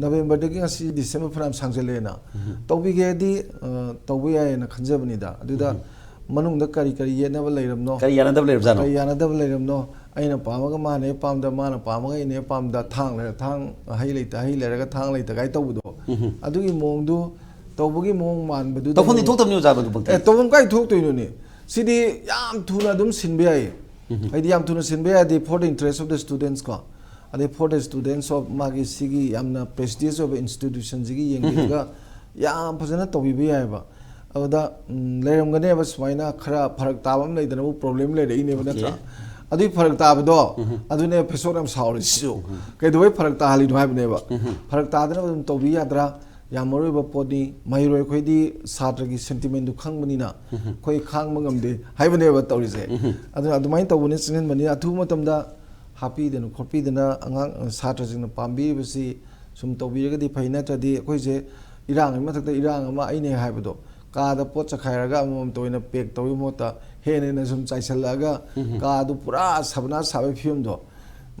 ꯅꯕꯦꯝꯕꯔꯗꯒꯤ ꯉꯁꯤ ꯗꯤꯁꯦꯝꯕꯔ ꯐꯅꯌꯥꯝ ꯁꯥꯡꯖꯜꯂꯛꯑꯦꯅ꯫ ꯇꯧꯕꯤꯒꯦꯗꯤ, ꯑ, ꯇꯧꯕ ꯌꯥꯏꯌꯦꯅ ꯈꯟꯖꯕꯅꯤꯗ꯫ ꯑꯗꯨꯗ ꯃꯅꯨꯡꯗ ꯀꯔꯤ ꯀꯔꯤ ꯌꯦꯠꯅꯕ ꯂꯩꯔꯝꯅꯣ? ꯀꯔꯤ ꯌꯥꯅꯗꯕ ꯂꯩꯔꯕꯖꯥꯠꯅꯣ? ꯀꯔꯤ ꯌꯥꯅꯗꯕ ꯂꯩꯔꯝꯅꯣ? ꯑꯩꯅ ꯄꯥꯝꯃꯒ ꯃꯥꯅ ꯍꯦꯛ ꯄꯥꯝꯗ, ꯃꯥꯅ ꯄꯥꯝꯃꯒ ꯑꯩꯅ ꯍꯦꯛ ꯄꯥꯝꯗ, ꯊꯥꯡ ꯂꯩꯔ ꯊꯥꯡ, ꯍꯩ ꯂꯩꯇ ꯍꯩ ꯂꯩꯔꯒ ꯊꯥꯡ ꯂꯩꯇ ꯀꯥꯏ ꯇꯧꯕꯗꯣ꯫ ꯑꯗꯨꯒꯤ ꯃꯑꯣꯡꯗꯨ ꯇꯧꯕꯒꯤ ꯃꯑꯣꯡ ꯃꯥꯟꯕꯗꯨꯗ ꯇꯧꯐꯝꯗꯤ ꯑꯃꯨꯛ ꯊꯣꯛꯇꯕꯅꯤ ꯑꯣꯖꯥ, ꯃꯗꯨꯃꯛꯇꯤ꯫ ꯑꯦ, ꯇꯧꯐꯝ ꯀꯥꯏ ꯊꯣꯛꯇꯣꯏꯅꯣꯅꯦ? ꯁꯤꯗꯤ ꯌꯥꯝ ꯊꯨꯅ ꯑꯗꯨꯝ ꯁꯤꯟꯕ ꯌꯥꯏꯌꯦ꯫ ꯍꯥꯏꯗꯤ ꯌꯥꯝ ꯊꯨꯅ ꯁꯤꯟꯕ ꯌꯥꯏꯗꯤ, for the interest of the students ꯀꯣ, ꯑꯗꯩ for the students of ꯃꯥꯒꯤ ꯁꯤꯒꯤ ꯌꯥꯝꯅ ꯄ꯭ꯔꯦꯁꯇꯤꯖ ꯑꯣꯏꯕ ꯏꯟꯁꯇꯤꯇ꯭ꯌꯨꯁꯟꯁꯤꯒꯤ ꯌꯦꯡꯕꯤꯔꯒ ꯌꯥꯝ ꯐꯖꯅ ꯇꯧꯕꯤꯕ ꯌꯥꯏꯑꯕ꯫ ꯑꯗꯨꯗ, ꯎꯝ, ꯂꯩꯔꯝꯒꯅꯦꯕ ꯁꯨꯃꯥꯏꯅ ꯈꯔ ꯐꯔꯛ ꯇꯥꯕ ꯑꯃ ꯂꯩꯗꯅꯕꯨ, ꯄ꯭ꯔꯣꯕ꯭ꯂꯦꯝ ꯂꯩꯔꯛꯏꯅꯦꯕ, ꯅꯠꯇ꯭ꯔꯥ? ꯑꯗꯨꯒꯤ ꯐꯔꯛ ꯇꯥꯕꯗꯣ, ꯑꯗꯨꯅꯦ ꯐꯦꯁꯣꯟ ꯌꯥꯝ ꯁꯥꯎꯔꯤꯁꯤꯁꯨ꯫ ꯀꯩꯗꯧꯕꯩ ꯐꯔꯛ ꯇꯥꯍꯜꯂꯤꯅꯣ ꯍꯥꯏꯕꯅꯦꯕ꯫ ꯐꯔꯛ ꯇꯥꯗꯅꯕ ꯑꯗꯨꯝ ꯇꯧꯕꯤ ꯌꯥꯗ꯭ꯔꯥ? ꯌꯥꯝ ꯃꯔꯨ ꯑꯣꯏꯕ ꯄꯣꯠꯅꯤ꯫ ꯃꯍꯩꯔꯣꯏ ꯑꯩꯈꯣꯏꯗꯤ ꯁꯥꯇ꯭ꯔꯒꯤ ꯁꯦꯟꯇꯤꯃꯦꯟꯗꯨ ꯈꯪꯕꯅꯤꯅ ꯑꯩꯈꯣꯏ ꯈꯥꯡꯕ ꯉꯝꯗꯦ ꯍꯥꯏꯕꯅꯦꯕ ꯇꯧꯔꯤꯁꯦ꯫ ꯑꯗꯨꯅ ꯑꯗꯨꯃꯥꯏꯅ ꯇꯧꯕꯅꯤ, ꯆꯪꯍꯟꯕꯅꯤ꯫ ꯑꯊꯨꯕ ꯃꯇꯝꯗ ꯍꯥꯞꯄꯤꯗꯅ ꯈꯣꯠꯄꯤꯗꯅ ꯑꯉꯥꯡ, ꯁꯥꯇ꯭ꯔꯁꯤꯡꯅ ꯄꯥꯝꯕꯤꯔꯤꯕꯁꯤ ꯁꯨꯝ ꯇꯧꯕꯤꯔꯒꯗꯤ ꯐꯩ, ꯅꯠꯇ꯭ꯔꯗꯤ ꯑꯩꯈꯣꯏꯁꯦ ꯏꯔꯥꯡꯒꯤ ꯃꯊꯛꯇ ꯏꯔꯥꯡ ꯑꯃ, ꯑꯩꯅ ꯍꯥꯏꯕꯗꯣ, ꯀꯥꯗ ꯄꯣꯠ ꯆꯈꯥꯏꯔꯒ ꯑꯃꯃꯝꯇ ꯑꯣꯏꯅ ꯄꯦꯛ ꯇꯧꯕꯒꯤ ꯃꯍꯨꯠꯇ ꯍꯦꯟꯅ ꯍꯦꯟꯅ ꯁꯨꯝ ꯆꯥꯏꯁꯤꯜꯂꯛꯑꯒ ꯀꯥꯗꯨ ꯄꯨꯔꯥ ꯁꯕꯅꯥꯁ ꯁꯥꯕꯒꯤ ꯐꯤꯕꯝꯗꯣ,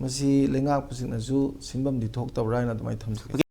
ꯃꯁꯤ ꯂꯩꯉꯥꯛꯄꯁꯤꯡꯅꯁꯨ ꯁꯤꯟꯐꯝꯗꯤ ꯊꯣꯛꯇꯕ꯭ꯔꯥ ꯍꯥꯏꯅ ꯑꯗꯨꯃꯥꯏꯅ ꯊꯝꯖꯒꯦ꯫